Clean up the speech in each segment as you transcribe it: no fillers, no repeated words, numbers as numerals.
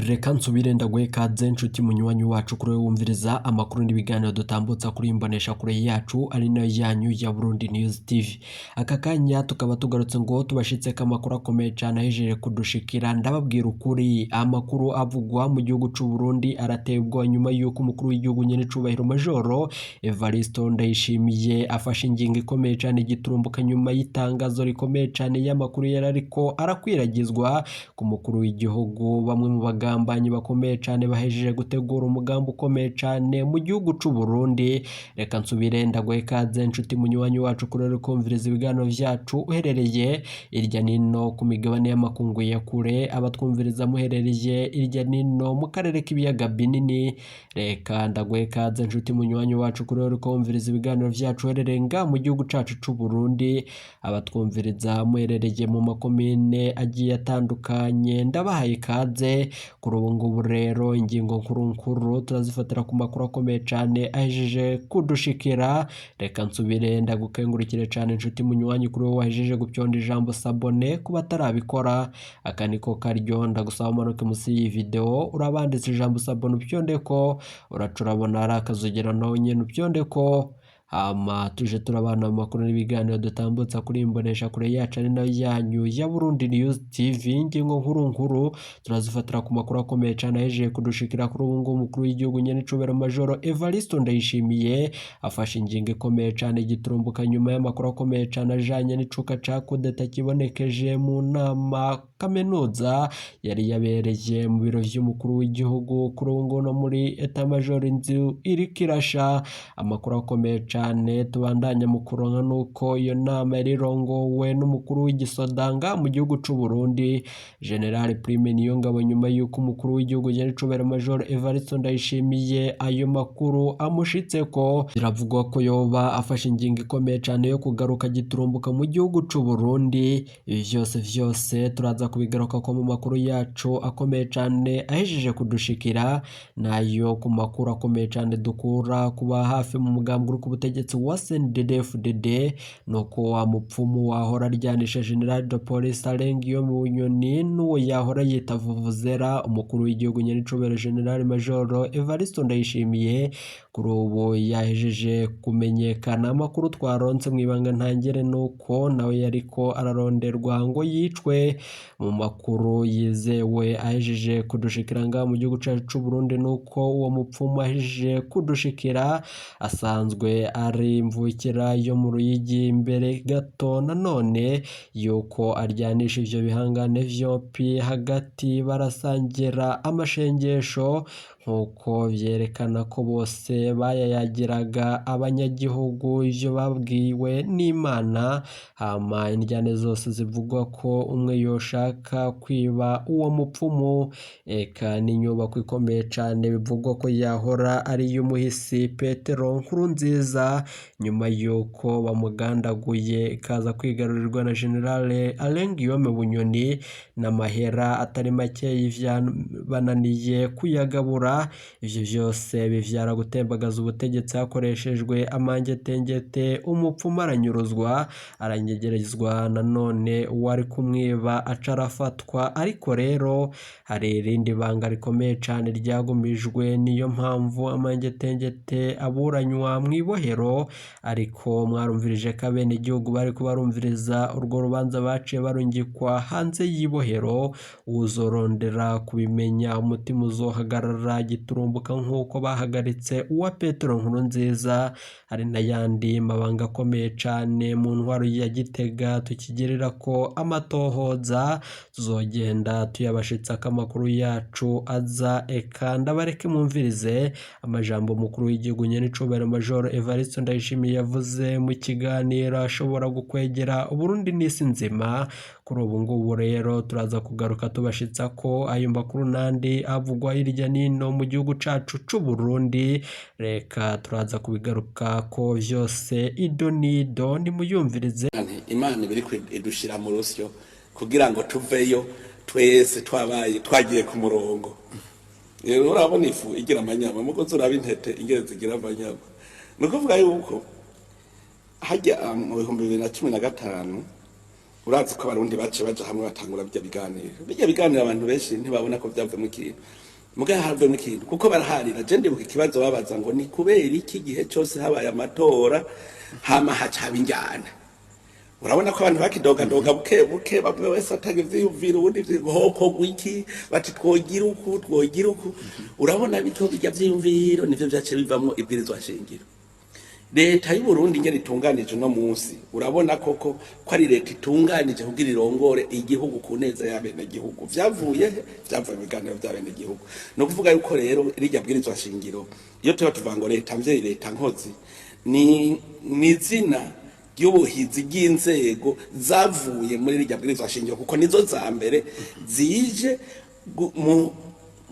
Reka nsubire ndaguhe ikaze nshuti munywanyi wacu kuri wowe wumviriza amakuru n'ibiganiro dutambutsa kuri iyi mboneshakure yacu ari nayo yanyu ya Burundi News TV. Aka kanya tukaba tugarutse ngo tubashitseko amakuru akomeye cane ahejeje kudushikira. Ndababwira ukuri, amakuru avugwa mu gihugu c'u Burundi arateye ubwoba nyuma y'uko umukuru w'igihugu nyenecubahiro Majoro Evaristo Ndayishimiye afashe ingingo ikomeye cane igiturumbuka nyuma y'itangazo rikomeye cane y'amakuru yari ariko arakwiragizwa ku mukuru w'igihugu. Bamwe mu bagambanyi bakomeye cane bahejeje gutegura umugambi ukomeye cane mu gihugu c'u Burundi. Reka nsubire ndaguhe ikaze nshuti munywanyi wacu kuri uri kumviriza ibiganiro vyacu uherereye irya nino ku migabane y'amakungu ya kure, abatwumviriza muherereye irya nino mu karere k'ibiyaga binini. Reka ndaguhe ikaze nshuti munywanyi wacu kuri uri kumviriza ibiganiro vyacu uherereye nga mu gihugu cacu c'u Burundi, abatwumviriza muherereye mu makomine agiye atandukanye, ndabahaye ikaze. Kuri ubu ngubu rero ingingo nkuru nkuru turazifatira ku makuru akomeye cane ahejeje kudushikira. Reka nsubire ndagukengurukire cane nshuti munywanyi kuri wowe wahejeje gupyonda ijambo sabone. Kuba atarabikora, aka niko karyo ndagusaba umanuke musi y'iyi video urabanditse ijambo sabone upyondeko, uraca urabona ari akazogera nawe nyene upyondeko, hama tuje turabana mu makuru n'ibiganiro dutambutsa kuri iyi mboneshakure yacu ari nayo yanyu ya Burundi News TV. Ingingo nkuru nkuru turazifatira ku makuru akomeye cane ahejeje kudushikira. Kuri ubu ngubu umukuru w'igihugu nyenecubahiro Majoro Evaristo Ndayishimiye afashe ingingo ikomeye cane igiturumbuka nyuma y'amakuru akomeye cane ajanye n'icuka ca kudeta kibonekeje mu nama kaminuza yari yabereye mu biro vy'umukuru w'igihugu. Kuri ubu ngubu no muri eta major inzu iriko irasha. Amakuru akomeye cane tubandanya mu kuronka nuko iyo nama yari irongowe n'umukuru w'igisodanga mu gihugu c'u Burundi, General Prime Niyongabo, nyuma y'uko umukuru w'igihugu nyenecubahiro Major Evaristo Ndayishimiye ayo makuru amushitseko, biravugwa ko yoba afashe ingingo ikomeye cane yo kugaruka giturumbuka mu gihugu c'u Burundi. Ibi vyose vyose turaza kubigarukako mu makuru yacu akomeye cane ahejeje kudushikira, nayo ku makuru akomeye cane dukura kuba hafi mu mugambi uri ku butegetsi wa CNDD-FDD, nuko wa mupfumu wahora aryanisha General de Police Alain Guillaume Bunyoni n'uwo yahora yita Vuvuzera, umukuru w'igihugu nyenecubahiro General Major Evaristo Ndayishimiye kuri ubu yahejeje kumenyekana. Amakuru twaronse mw'ibanga ntangere nuko nawe yariko araronderwa ngo yicwe. Mu makuru yizewe ahejeje kudushikira ngaha mu gihugu cacu c'u Burundi nuko uwo mupfumu ahejeje kudushikira asanzwe ari imvukira yo mu Ruyigi, imbere gato nanone yuko aryanisha ivyo bihangane vyompi hagati barasangira amashengesho, nk'uko vyerekana ko bose bayayagiraga abanyagihugu ivyo babwiwe n'Imana. Hama indyane zose zivugwa ko umwe yoshaka kwiba uwo mupfumu, eka n'inyubako ikomeye cane bivugwa ko yahora ari iy'umuhisi Petero Nkurunziza, nyuma yuko bamugandaguye ikaza kwigarurirwa na General Alain Guillaume Bunyoni n'amahera atari make bananiye kuyagabura. Ivyo vyose bivyara gutembagaza ubutegetsi hakoreshejwe amangetengete. Umupfumu aranyuruzwa, aranyegerezwa, nanone uwari kumwiba aca arafatwa. Ariko rero hari irindi banga rikomeye cane ryagumijwe, niyo mpamvu amangetengete aburanywa mw'ibohero. Ariko mwarumvirije ko abenegihugu bariko barumviriza urwo rubanza baciye barungikwa hanze y'ibohero. Uwuzorondera kubimenya umutima uzohagarara giturumbuka nk'uko bahagaritse uwa Petero Nkurunziza. Hari n'ayandi mabanga akomeye cane mu ntwaro ya Gitega tukigirira ko amatohoza, tuzogenda tuyabashitsako amakuru yacu aza. Eka ndabareke mwumvirize amajambo umukuru w'igihugu nyenecubahiro Major Evaristo Ndayishimiye yavuze mu kiganiro ashobora gukwegera Uburundi n'isi nzima. Kuri ubu ngubu rero turaza kugaruka tubashitsa ko ayo makuru n'andi avugwa hirya nino mu gihugu cacu c'u Burundi. Reka turaza kubigaruka ko vyose ido nido, nimuyumvirize. Imana ibiri idushira mu rusyo kugira ngo tuveyo twese twabaye twagiye ku murongo. Rero urabona ifu igira amanyama, mukozi uraba intete ingene zigira amanyama. Ni ukuvuga yuko hajya mu 2015 Urazi ko abarundi bace baja hamwe batangura bijya biganiro. Bijya biganiro abantu benshi ntibabona ko vyavuyemo ikintu, muga havuyemo ikintu kuko baraharira. Je ndibuka ikibazo babaza ngo ni kubera iki gihe cose habaye amatora hama haca haba injyana. Urabona ko abantu bakidogadoga buke buke, bamwe wese atanga ivyiyumviro, ubundi hokorwa iki, bati twogira uku, twogira uku. Urabona bityo bijya vyiyumviro nivyo vyaciye bivamwo ibwirizwa shingiro. Leta y'u Burundi ingene itunganije uno munsi, urabona koko ko ari leta itunganije kugira irongore igihugu ku neza y'abenegihugu. Vyavuye he? Vyavuye mu biganiro vy'abenegihugu. Ni ukuvuga yuko rero rirya bwirizwa shingiro, iyo tuba tuvuga ngo leta mvyeyi, leta nkozi, ni izina ry'ubuhizi ry'inzego zavuye muri rirya bwirizwa shingiro, kuko nizo za mbere zije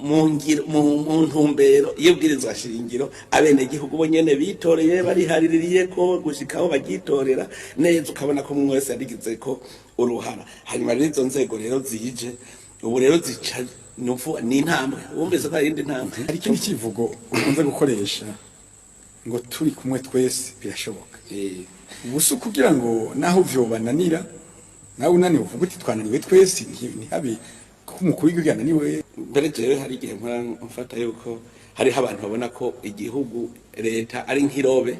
mu ntumbero y'ibwirizwa shingiro abenegihugu bo nyene bitoreye, barihariririye ko gushikaho bagitorera neza, ukabona ko umwe wese yabigize ko uruhara. Hanyuma rero izo nzego rero zije ubu rero zica nuvu ni intambwe, wumvise ko hari iyindi ntambwe. Hari ikindi kivugo ukunze gukoresha ngo turi kumwe twese birashoboka. Ubu si ukugira ngo naho vyobananira, nawe unaniwe uvuga uti twananiwe twese, ntihabe ko umukuru w'igihugu yananiwe. Mbere jewe hari igihe mpora mfata yuko hariho abantu babona ko igihugu, leta ari nk'irobe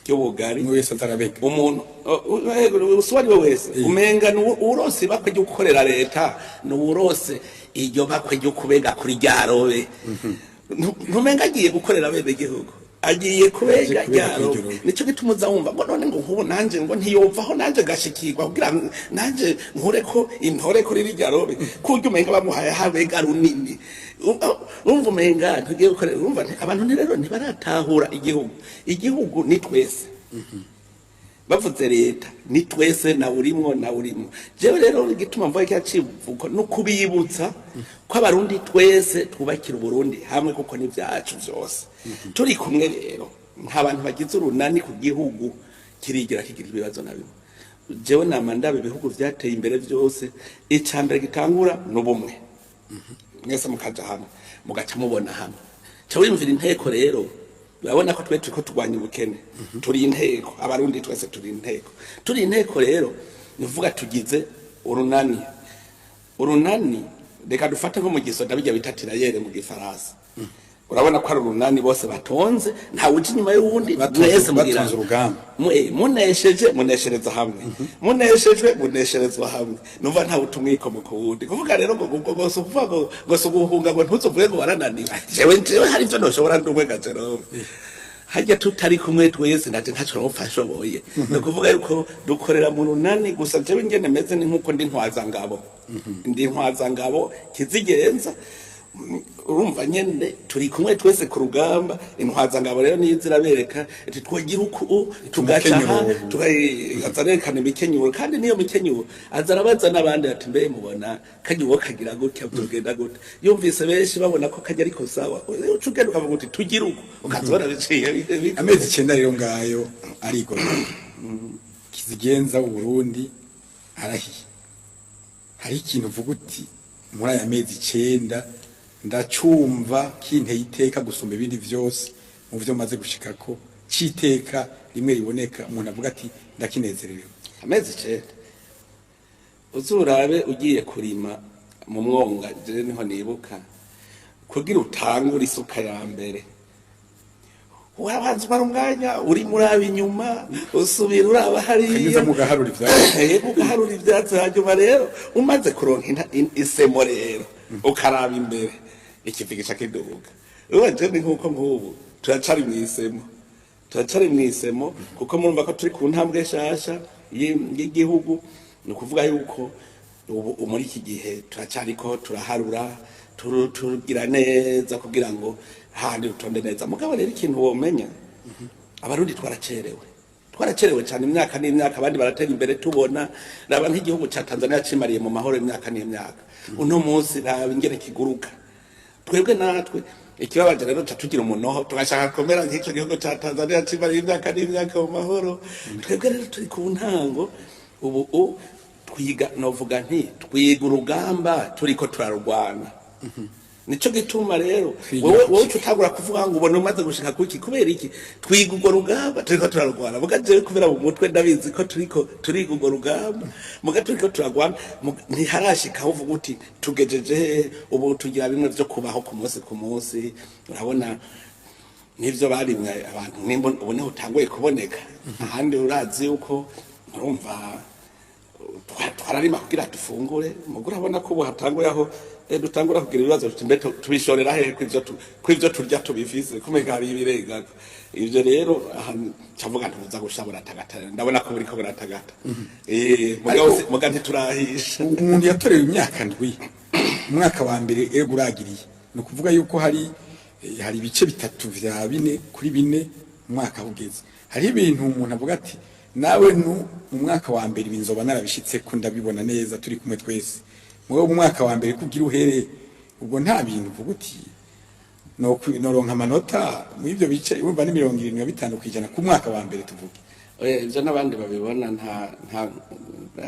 ry'ubugari, umwe wese azarabega. Umuntu uwo ari we wese umenga ni uwurose ibakwe ryo gukorera leta, ni uwurose iryo bakwe ryo kubega kuri rya robe. Ntumenga agiye gukorera bene gihugu, agiye kubega kubega rya kuri iryo robe. robe. Nico gituma uza wumva ngo none ngo nkubu nanje ngo ntiyovaho nanje gashikirwa kugira ngo nanje nkure ko intore kuri rirya robe, kurya umenga bamuhaye habega runini. Urumva umenga ntugiye gukorera. Urumva abantu rero ntibaratahura igihugu. Igihugu ni twese. Bavuze leta ni twese, na urimwo na urimwo. Jewe rero igituma mvuga kya civuko no kubibutsa ko abarundi twese twubakira Uburundi hamwe, kuko ni vyacu vyose. Turi kumwe rero nta bantu bagize urunani ku gihugu kirigira kigira ibibazo na bimwe. Jewe nama ndaba ibihugu vyateye imbere vyose, ica mbere gitangura n'ubumwe, mwese mukaja hamwe, mugaca mubona hamwe. Ca wiyumvira inteko rero, urabona ko twe turiko turwanya ubukene, turi inteko, abarundi twese turi inteko. Turi inteko rero ni ukuvuga tugize urunani. Urunani reka dufate nko mu gisoda, bijya bita tirailleurs mu gifaransa. Urabona ko ari urunani, bose batonze, ntawe uja inyuma y'uwundi. Mwese mugira batonze urugamba. Munesheje muneshereza hamwe, muneshejwe munesherezwa hamwe. Numva ntawe utumwikomo ku wundi. Kuvuga rero ngo si ukuvuga ngo si uguhunga, ngo ntuzovuge ngo warananiwe. Jewe hari ivyo ntoshobora ndi umwe nka Jerome. Harya tutari kumwe twese ndaje ntaco nopfa nshoboye. Ni ukuvuga yuko dukorera mu runani. Gusa jewe ingene meze ni nkuko ndi ntwazangabo, ndi ntwazangabo kizigenza. Urumva nyene turi kumwe twese ku rugamba. Intwazangabo rero niyo zirabereka ati twogira uku, tugaca aha. Umukenyuro. Aza arerekana imikenyuro, kandi niyo mikenyuro aza arabaza n'abandi ati mbe mubona kajya uwo kagira gutya tugenda gute? Yumvise benshi babona ko kajya ariko sawa, uca ugenda ukavuga uti tugira uku, ukaza ubona biciye. Amezi 9 rero ngayo arigomeye, kizigenza Uburundi arahiye. Hari ikintu uvuga uti muri aya mezi 9 ndacumva kinteye iteka gusumba ibindi vyose mu vyo maze gushikako, c'iteka rimwe riboneka umuntu avuga ati ndakinezerewe? Amezi 9, uzurabe ugiye kurima mu mwonga, je niho nibuka, kugira utangure isuka ya mbere urabanza umara umwanya urimo uraba inyuma, usubira uraba hariya. Kanyuza mugaharura ivyatsi. Yego, ugaharura ivyatsi. Hanyuma rero umaze kuronka isemo rero ukaraba imbere, ikivi gica kiduga. Ubu je ni nkuko nk'ubu turacari mw'isemo, turacari mw'isemo, kuko murumva ko turi ku ntambwe nshasha y'igihugu. Ni ukuvuga yuko ubu muri iki gihe turacariko turaharura, tugira neza kugira ngo handi rutonde neza. Mugabo rero ikintu womenya, abarundi twaracerewe, twaracerewe cyane imyaka n'imyaka. Abandi baratera imbere tubona. Raba nk'igihugu ca Tanzania cimariye mu mahoro imyaka n'imyaka, uno munsi raba ingene kiguruka. Twebwe natwe ikibabaje rero ca tugira umunoho, tugashaka kumera nk'ico gihugu ca Tanzania cimariye imyaka n'imyaka mu mahoro. Twebwe rero turi ku ntango ubu twiga, novuga nti twiga urugamba turiko turarurwana. Nico gituma rero Twigira wowe kuki? wowe uca utangura kuvuga ngo ubona umaze gushika kuki. Kubera iki? Twiga urwo rugamba, turiko turarwana. Muga jewe kubera mu mutwe ndabizi ko turiko turiga urwo rugamba, muga turiko turarwana, ntiharashika aho uvuga uti tugejeje hehe. Ubu tugira bimwe vyo kubaho ku munsi ku munsi. Urabona n'ivyo barimwe abantu nimba ubu niho utanguye kuboneka. Ahandi urazi yuko urumva twararima kugira dufungure. Mugo urabona ko ubu hatanguye aho dutangura kugira ibibazo tuti mbe tubishorera hehe kw'ivyo turya tubifise, kumenya hari ibirengako. Ivyo rero aha cavuga ntuza gusha buratagata, ndabona ko buriko buratagata, mugabo muga ntiturahisha. Umuntu yatorewe imyaka 7, umwaka wa mbere ego uragiriye, ni ukuvuga yuko hari ibice bitatu vya bine kuri bine umwaka ugeze. Hari ibintu umuntu avuga ati nawe nu mu mwaka wa mbere ibinzoba narabishitse ko ndabibona neza, turi kumwe twese. Mwewe mu mwaka wa mbere kugira uhere ubwo nta bintu uvuga uti no noronka amanota mu ivyo bice, urumva ni 75% ku mwaka wa mbere tuvuge. Oya, ivyo n'abandi babibona, nta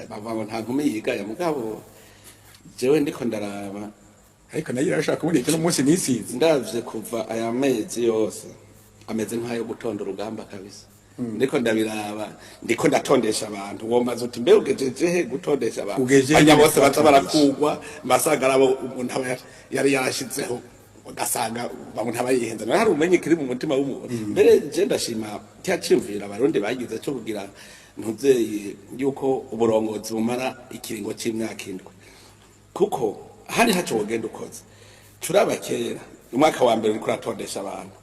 bavuga ngo nta nkumi yigaya, mugabo jewe ndiko ndaraba. Ariko nayo irashaka kuboneka no munsi nisize. Ndavye kuva aya mezi yose ameze nk'ayo gutonda urugamba kabisa. Ndiko ndabiraba, ndiko ndatondesha abantu. Womaze uti mbe ugejeje he gutondesha abantu? Ugejeje Hanya nyene bose baza kubatondesha. Barakugwa masanga arabo umuntu aba yari yarashizeho, ugasanga umuntu aba yihenze. Nawe hari umenye kiri mu mutima w'umuntu. Mbere je ndashima cya ciyumvira abarundi bagize cyo kugira ntuzeye yuko uburongozi bumara ikiringo c'imyaka 7, kuko hari haco wogenda ukoze. Turaba kera, umwaka wa mbere uriko uratondesha abantu,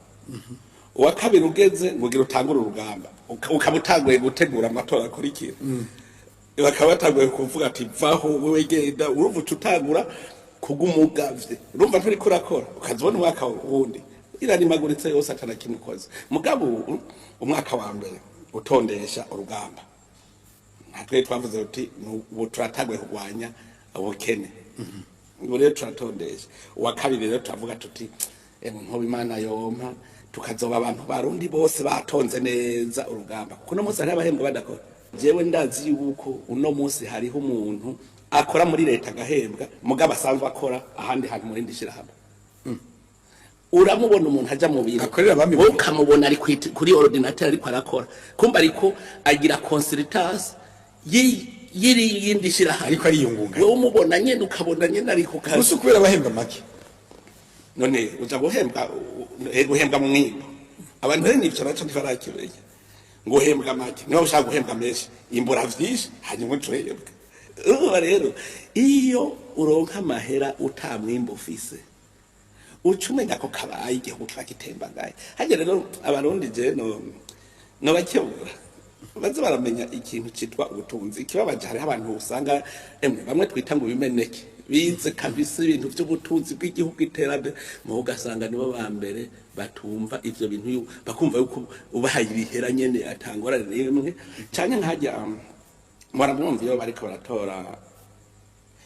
uwa kabiri ugeze ngo ugira utangure urugamba, ukaba utanguye gutegura amatora akurikira, bakaba batanguye kuvuga ati vaho wewe genda. Urumva uca utangura kugumugavye, urumva nturiko urakora, ukazibona umwaka wundi irarimaguritse yose atana kimwe ukoze. Mugabo ubu umwaka wa mbere utondesha urugamba, natwe twavuze uti ubu turatanguye kurwanya ubukene, ubu rero turatondesha. Uwa kabiri rero turavuga tuti emwe nkoba Imana yompa tukazoba abantu barundi bose batonze neza urugamba, kuko uno munsi hariho abahembwa badakora. Jewe ndazi yuko uno munsi hariho umuntu akora muri leta agahembwa, mugabo asanzwe akora ahandi hantu muri shirahamwe. Uramubona umuntu aja mu biro Akorera abami. Wowe ukamubona ari kuri ordinateur ariko arakora, kumba ariko agira consultance y'irindi shirahamwe. Ariko ariyungunga. Wowe umubona nyene, ukabona nyene ari ku kazi. Gusa kubera abahembwa make. None uja guhembwa, guhembwa mu mwimbo. Abantu rero nivyo naco ntibarakimenya, ngo uhembwa make. Niba ushaka guhembwa menshi, imbura vyinshi hanyuma ucurehembwa. Urumva rero iyo uronka amahera uta mwimbo ufise, uca umenya ko kabaye igihugu kiba gitembagaye. Harya rero abarundi je no nobakebura baze baramenya ikintu citwa ubutunzi. Ikibabaje, hariho abantu usanga emwe bamwe twita ngo bimeneke, bize kabisa ibintu vy'ubutunzi bw'igihugu, iterambere, mu ugasanga nibo ba mbere batumva ivyo bintu, bakumva yuko ubahaye ibihera nyene atangorane n'imwe. Canke nkajya muramwumva iyo bariko baratora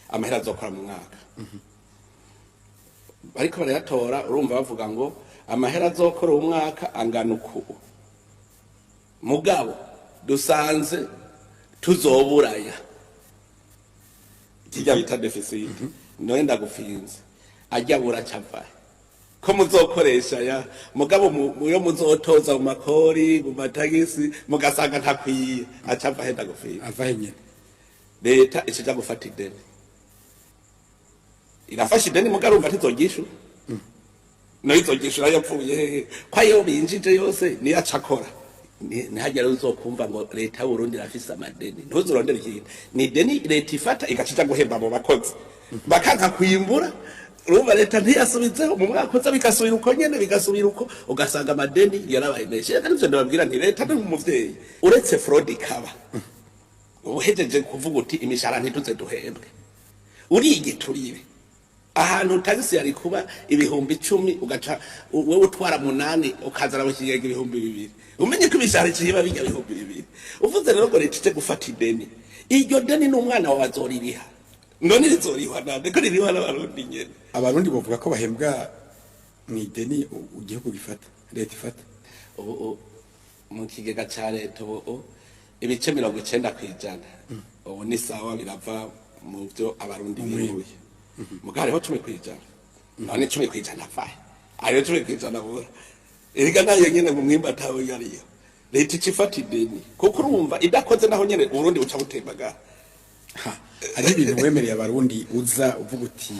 amahera azokora mu mwaka, bariko barayatora, urumva bavuga ngo amahera azokora uwo mwaka angana uku, mugabo dusanze tuzoburaya kijya bita déficit. None ndagufinze, ajya buracava ko muzokoresha ya mugabo muyo muzotoza mu makori, mu matagisi, mugasanga ntakwiye, acava he? Ndagufinze. Ava he nyene? Leta ikija gufata ideni, irafasha ideni, mugabo urumva ntizogishura. No izogishura yapfuye hehe ko ayo binjije yose niyo aca akora? Ntihagire uzokumva ngo leta y'Uburundi irafise amadeni. Ntuzurondere ikintu, ni ideni leta ifata igaca ija guhemba abo bakozi bakanka kwimbura. Urumva leta ntiyasubizeho mu mwaka uza, bigasubira uko nyene, bigasubira uko, ugasanga amadeni yarabaye menshi. Reka nivyo ndababwira nti leta ni umuvyeyi, uretse fraude ikaba uhejeje kuvuga uti imishahara ntituze duhembwe, urigiturire ahantu tagisi yari kuba 10,000, ugaca wewe utwara 8, ukazana mu kigega 2,000. Umenye ko imishahara iciye bijya 2,000. Uvuze rero ngo leta ije gufata ideni, iryo deni n'umwana wawe azoririha. None rizorihwa nande ko ririhwa n'abarundi nyene? Abarundi bavuga ko bahembwa mu ideni igihugu gifata, leta ifata. Ubu mu kigega ca leta ubu ibice 90% ubu ni sawa, birava mu byo abarundi bimuye, mugabo hariho 10%. None 10% avahe? Ayo 10% abura erega nayo nyene mu mwimbu atawe yariyo. Leta ica ifata ideni, kuko urumva idakoze naho nyene Uburundi buca butembagara. Hariho ibintu wemereye Abarundi uza uvuga uti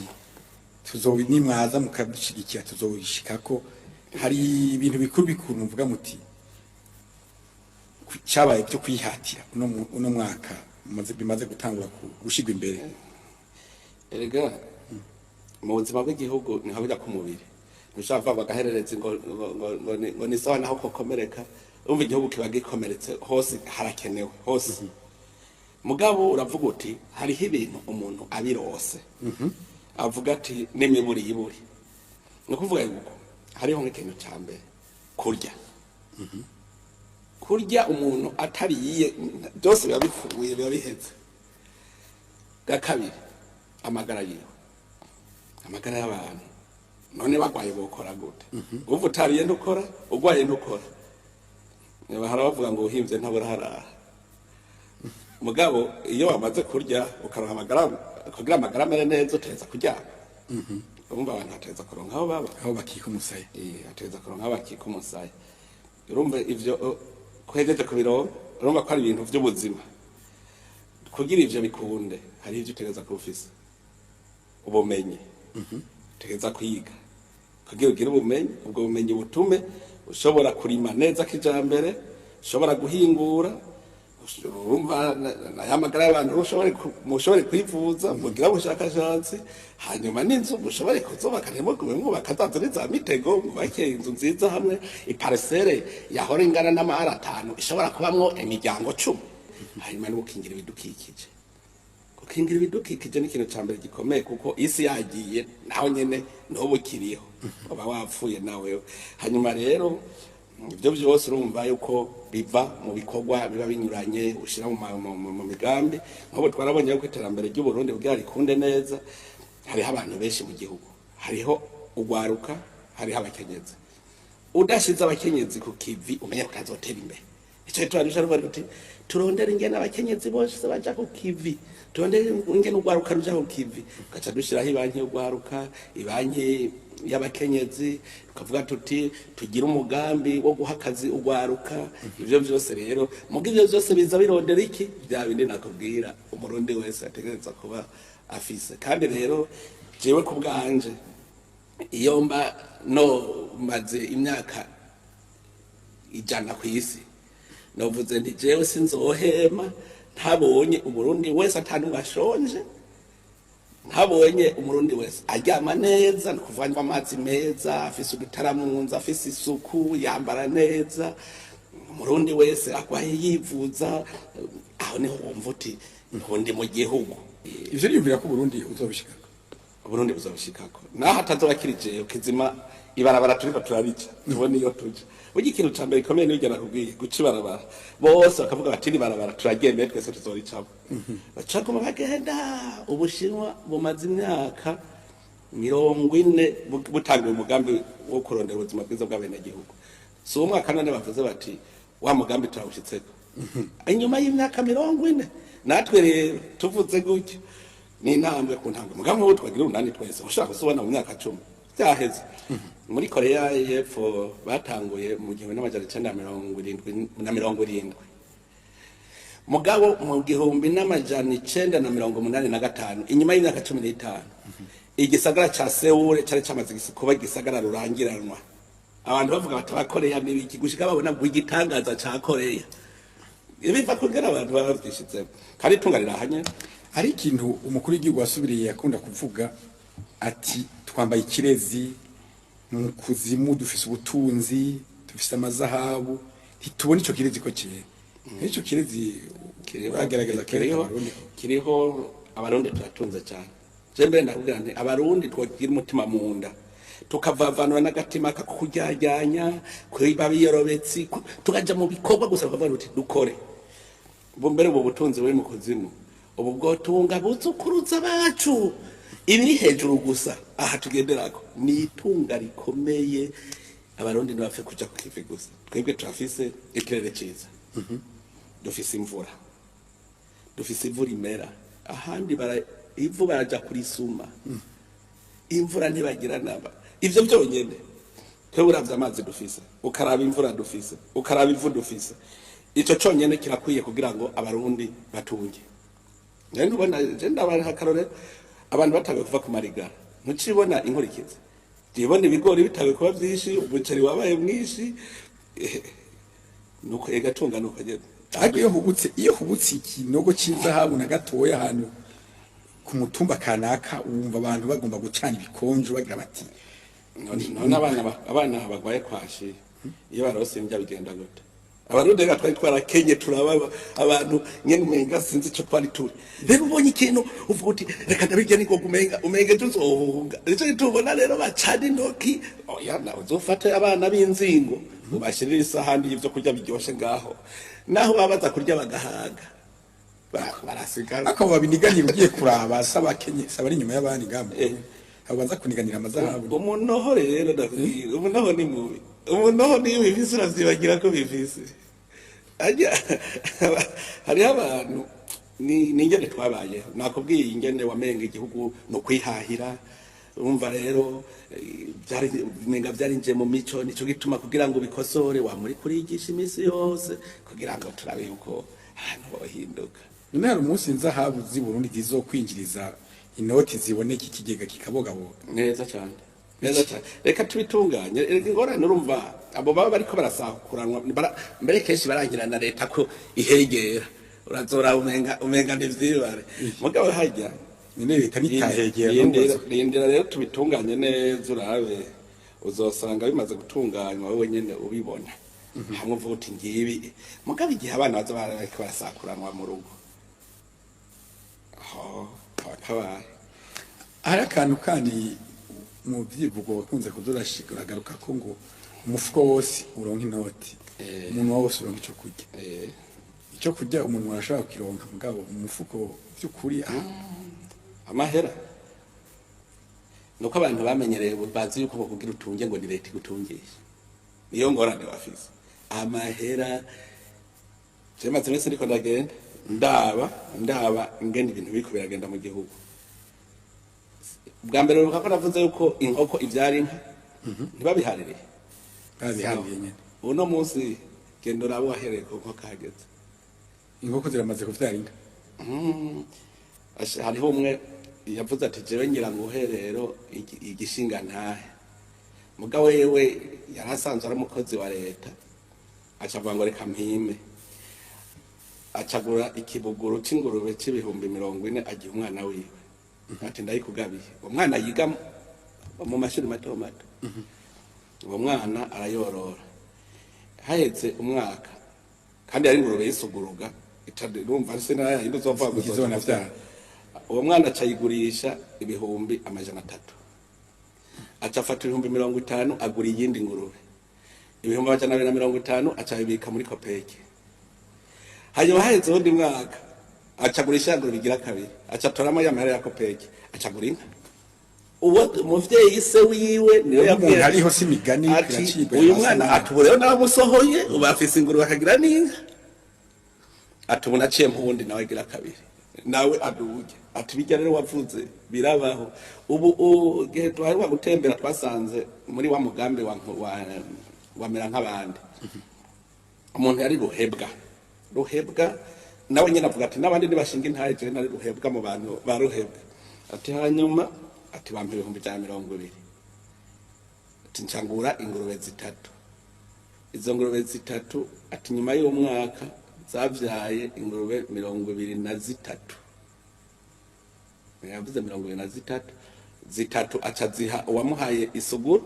tuzobi nimwaza mukadushigikira tuzobishikako. Hari ibintu bikuru bikuru muvuga muti cyabaye byo kwihatira uno mwaka bimaze gutangura gushigwa imbere. Erega mu buzima bw'igihugu niho bijya ku mubiri, ntushobora kuvuga bagaherereza ngo ni sawa naho kokomereka. Urumva igihugu kiba gikomeretse hose, harakenewe hose. Mugabo uravuga uti hariho ibintu umuntu abirose avuga ati n'imiburi yiburi. Ni ukuvuga yuko hariho nk'ikintu cya mbere, kurya. Kurya umuntu atariye byose biba bipfuye, biba biheze. Bwa kabiri, amagara yiwe, amagara y'abantu. None bagwaye bokora gute? Uva utariye ntukora, ugwaye ntukora. Bahora bavuga ngo uhimvye ntabura harara. Mugabo iyo wamaze kurya ukaronka amagara, kugira amagara amere neza uteza kuryama. Urumva abantu bateza kuronka aho baba, aho bakika umusaya. Ateza kuronka aho bakika umusaya. Urumva ivyo kuhejeje ku biro, urumva ko ari ibintu vy'ubuzima. Kugira ivyo bikunde hari ivyo utegereza kuba ufise, ubumenyi. Utegereza kwiga kugira ugire ubumenyi, ubwo bumenyi butume ushobora kurima neza kijambere, ushobora guhingura. Urumva n'aya magara y'abantu, mushobore kwivuza, mugira ubushakashatsi, hanyuma n'inzu mushobore kuzubaka, ntimugume mwubaka za nzu za mitego, mwubake inzu nziza hamwe iparisere yahora ingana n'amahara 5 ishobora kubamwo imiryango 10. Hanyuma no gukingira ibidukikije. Gukingira ibidukikije ni ikintu ca mbere gikomeye, kuko isi yagiye naho nyene n'ubu kiriho, uba wapfuye nawe. Hanyuma rero ibyo byose urumva yuko biva mu bikorwa biba binyuranye ushyira mu migambi. Nk'ubu twarabonye yuko iterambere ry'Uburundi kugira rikunde neza, hariho abantu benshi mu gihugu, hariho ugwaruka, hariho abakenyezi. Udashize abakenyezi ku kivi, umenye ko utazotera imbere. Icyo turarusha ruvuga ruti turondere ingene abakenyezi bose baja ku kivi, turondere ingene ugwaruka ruja ku kivi, tugaca dushiraho ibanki y'ugwaruka, ibanki y'abakenyezi, tukavuga tuti tugire umugambi wo guha akazi ugwaruka. Ivyo vyose rero, muga ivyo vyose biza birondera iki? Bya bindi nakubwira Umurundi wese ategereza kuba afise. Kandi rero jewe ku bwanje, iyo mba no maze imyaka 100 ku isi, novuze nti jewe sinzohema ntabonye Umurundi wese atanumwe ashonje, ntabonye Umurundi wese aryama neza, ni ukuvuga anywa amazi meza, afise udutara mu nzu, afise isuku, yambara neza, Umurundi wese agwaye yivuza. Aho niho wumva uti ntundi mu gihugu. Ivyo niyumvira ko Uburundi uzobishikako. Uburundi buzobishikako naho atazoba kiri jewe kizima. Ibarabara turiko turarica, tubone iyo tuja. Burya ikintu ca mbere gikomeye n'ibyo nakubwiye, guca ibarabara. Bose bakavuga bati ni ibarabara turaryemeye twese, tuzoricamo. Bacaguma bagenda. Ubushinwa bumaze imyaka 40 butangiye umugambi wo kurondera ubuzima bwiza bw'abenegihugu. Si uwo mwaka none bavuze bati wa mugambi turawushitseko inyuma y'imyaka 40. Natwe rero tuvuze gutyo ni intambwe ku ntambwe. Mugambi nk'ubu twagira urunani twese, ushaka kuzubona mu myaka 10 byaheze. Muri Korea y'Epfo batanguye mu 1970, mugabo mu 1985, inyuma y'imyaka 15, igisagara ca Seoul cari camaze kuba igisagara rurangiranwa. Abantu bavuga bati abakoreya n'ibiki, gushika babona ngo igitangaza ca Koreya biva kugera abantu baba bavyishizemo, kandi itunga rirahanye. Hari ikintu umukuru w'igihugu wasubiriye yakunda kuvuga ati twambaye ikirezi mu kuzimu, dufise ubutunzi, dufise amazahabu, ntitubona ico kirezi ko cyera. Ico kirezi uragerageza kwereka Kiriho. Abarundi? Kiriho. Abarundi turatunze cyane. Je mbere ndakubwira nti Abarundi twogira umutima mu nda, tukavavanura n'agatima kakuryajyanya kwiba biyorobetsi, tukaja mu bikorwa gusa, tukavuga tuti dukore. Ubu mbere ubu butunzi buri mu kuzimu ubu bwotunga buzukuruza bacu. Ibiri hejuru gusa aha tugenderako ni itunga rikomeye. Abarundi ntibapfe kuja ku kivi gusa. Twebwe turafise ikirere ciza, dufise imvura, dufise ivu rimera ahandi ivu baraja kurisuma. Imvura ntibagira naba. Ivyo byonyene, twebwe uravye amazi dufise, ukaraba imvura dufise, ukaraba ivu dufise, ico conyene kirakwiye kugira ngo Abarundi batunge. Rero ntubona je ndabaha akarorero, abantu batanguye kuva ku marigara, ntucibona inkurikizi? Ndibona ibigori bitawe kuba vyinshi, umuceri wabaye mwinshi. Nuko egatunga nuko nyene. Ariko iyo hubutse ikinogo cy'izahabu na gatoya ahantu ku mutumba kanaka, wumva abantu bagomba gucana ibikonjo bagira bati: None abana bagwaye kwashi, iyo barose indya bigenda gute? Abarundi reka twari twarakenye, turaba abantu nyene umenga sinzi ico twari turi. Rero ubonye ikintu uvuga uti: "Reka ndabirya ningoga." Umenga ejo uzohunga. Nico gituma rero bacana intoki. Oya, nawe uzofate abana b'inzingo ubashirire isahani y'ivyo kurya biryoshe ngaho, naho baba baza kurya bagahaga. Barasigara. Ariko babiniganira, ugiye kuraba saba abakenye, saba ari inyuma y'abandi ngamba, abo baza kuniganira amazahabu. Umunoho rero, ndakubwira, umunoho ni mubi. Umunoho niyo bifise uravyibagira ko bifise. Ajya hariho abantu ni ingene twabayeho. Nakubwiye ingene wamenga igihugu no kwihahira. Urumva rero, byari menga byarinjiye mu mico. Nico gituma kugira ngo bikosore wamuri kurigisha iminsi yose kugira ngo turabe yuko ahantu bohinduka. None hari umunsi inzahabu z'i Burundi zizokwinjiriza inoti ziboneka, ikigega kikabogaboga? Neza cyane, neza cyane. Reka tubitunganye. Reka ingorane, urumva abo baba bariko barasakuranwa, mbere kenshi barangira na leta ko ihegera, urazora umenga ntivyibare, mugabo harya None leta nitahegera? Rindira rero tubitunganye neza, urabe uzosanga bimaze gutunganywa wowe nyene ubibona hamwe uvuga uti: "Ngibi." Mugabo igihe abana baza bariko barasakuranwa mu rugo, aho kaba kabaye. Hari akantu kandi mu byivugo wakunze kuzurashika uragaruka ko ngo umufuko wose uronka inoti, umuntu wose uronka ico kurya. Icyo kurya umuntu arashobora kukironka, mugabo umufuko by'ukuri Amahera nuko abantu bamenyereye, bazi yuko bakubwira utunge ngo ni leta igutungisha. Niyo ngorane bafise. Amahera, je maze iminsi ndiko ndagenda ndaba ingene ibintu biriko biragenda mu gihugu. Bwa mbere uribuka ko navuze yuko inkoko ivyara inka ntibabihaririye? Babihaririye nyene. Uno munsi genda urabe wahereye ku nkoko hageze. Inkoko ziramaze kuvyara inka. Hariho umwe yavuze ati: "Jewe ngira nguhe rero igishinga ntahe." Mugabo wewe yari asanzwe ari umukozi wa leta, aca avuga ngo: "Reka mpime." Acagura ikibuguru c'ingurube c'40,000, agiha umwana wiwe ati: "Ndayikugabiye." Uwo mwana yiga mu mashuri mato mato. Uwo mwana arayorora. Haheze umwaka, kandi yari ingurube y'isuguruga, urumva sinayindi uzova ngo Ntizona vyara. Uwo mwana aca ayigurisha 300,000. Aca afata 50,000 agura iyindi ngurube. 250,000 aca abibika muri COOPEC. Hanyuma haheze uwundi mwaka, aca agurisha ya ngurube igira kabiri, aca atoramo ya mahera ya COOPEC, aca agura inka. Uwo muvyeyi, se wiwe, niwe Umuntu yabwiye hariho si imigani ati iracibwa. Uyu mwana, ati: "Ubu rero naramusohoye, ubu afise ingurube akagira n'inka." Ati: "Ubu naciye mpuwundi nawe agira kabiri, nawe aduge." Ati: "Bijya rero wavuze birabaho." Ubu igihe duheruka gutembera, twasanze muri wa mugambi wa wamera nk'abandi, umuntu yari ruhebwa, ruhebwa nawe nyine avuga ati: "N'abandi ntibashinga intahe, jewe nari ruhebwa mu bantu ba ruhebwa." Ati hanyuma ati: "Bampa 120,000." Ati: "Ncangura ingurube zitatu." Izo ngurube zitatu, ati nyuma y'umwaka zavyaye ingurube 23. Yavuze 23. Zitatu aca ziha uwamuhaye isuguru,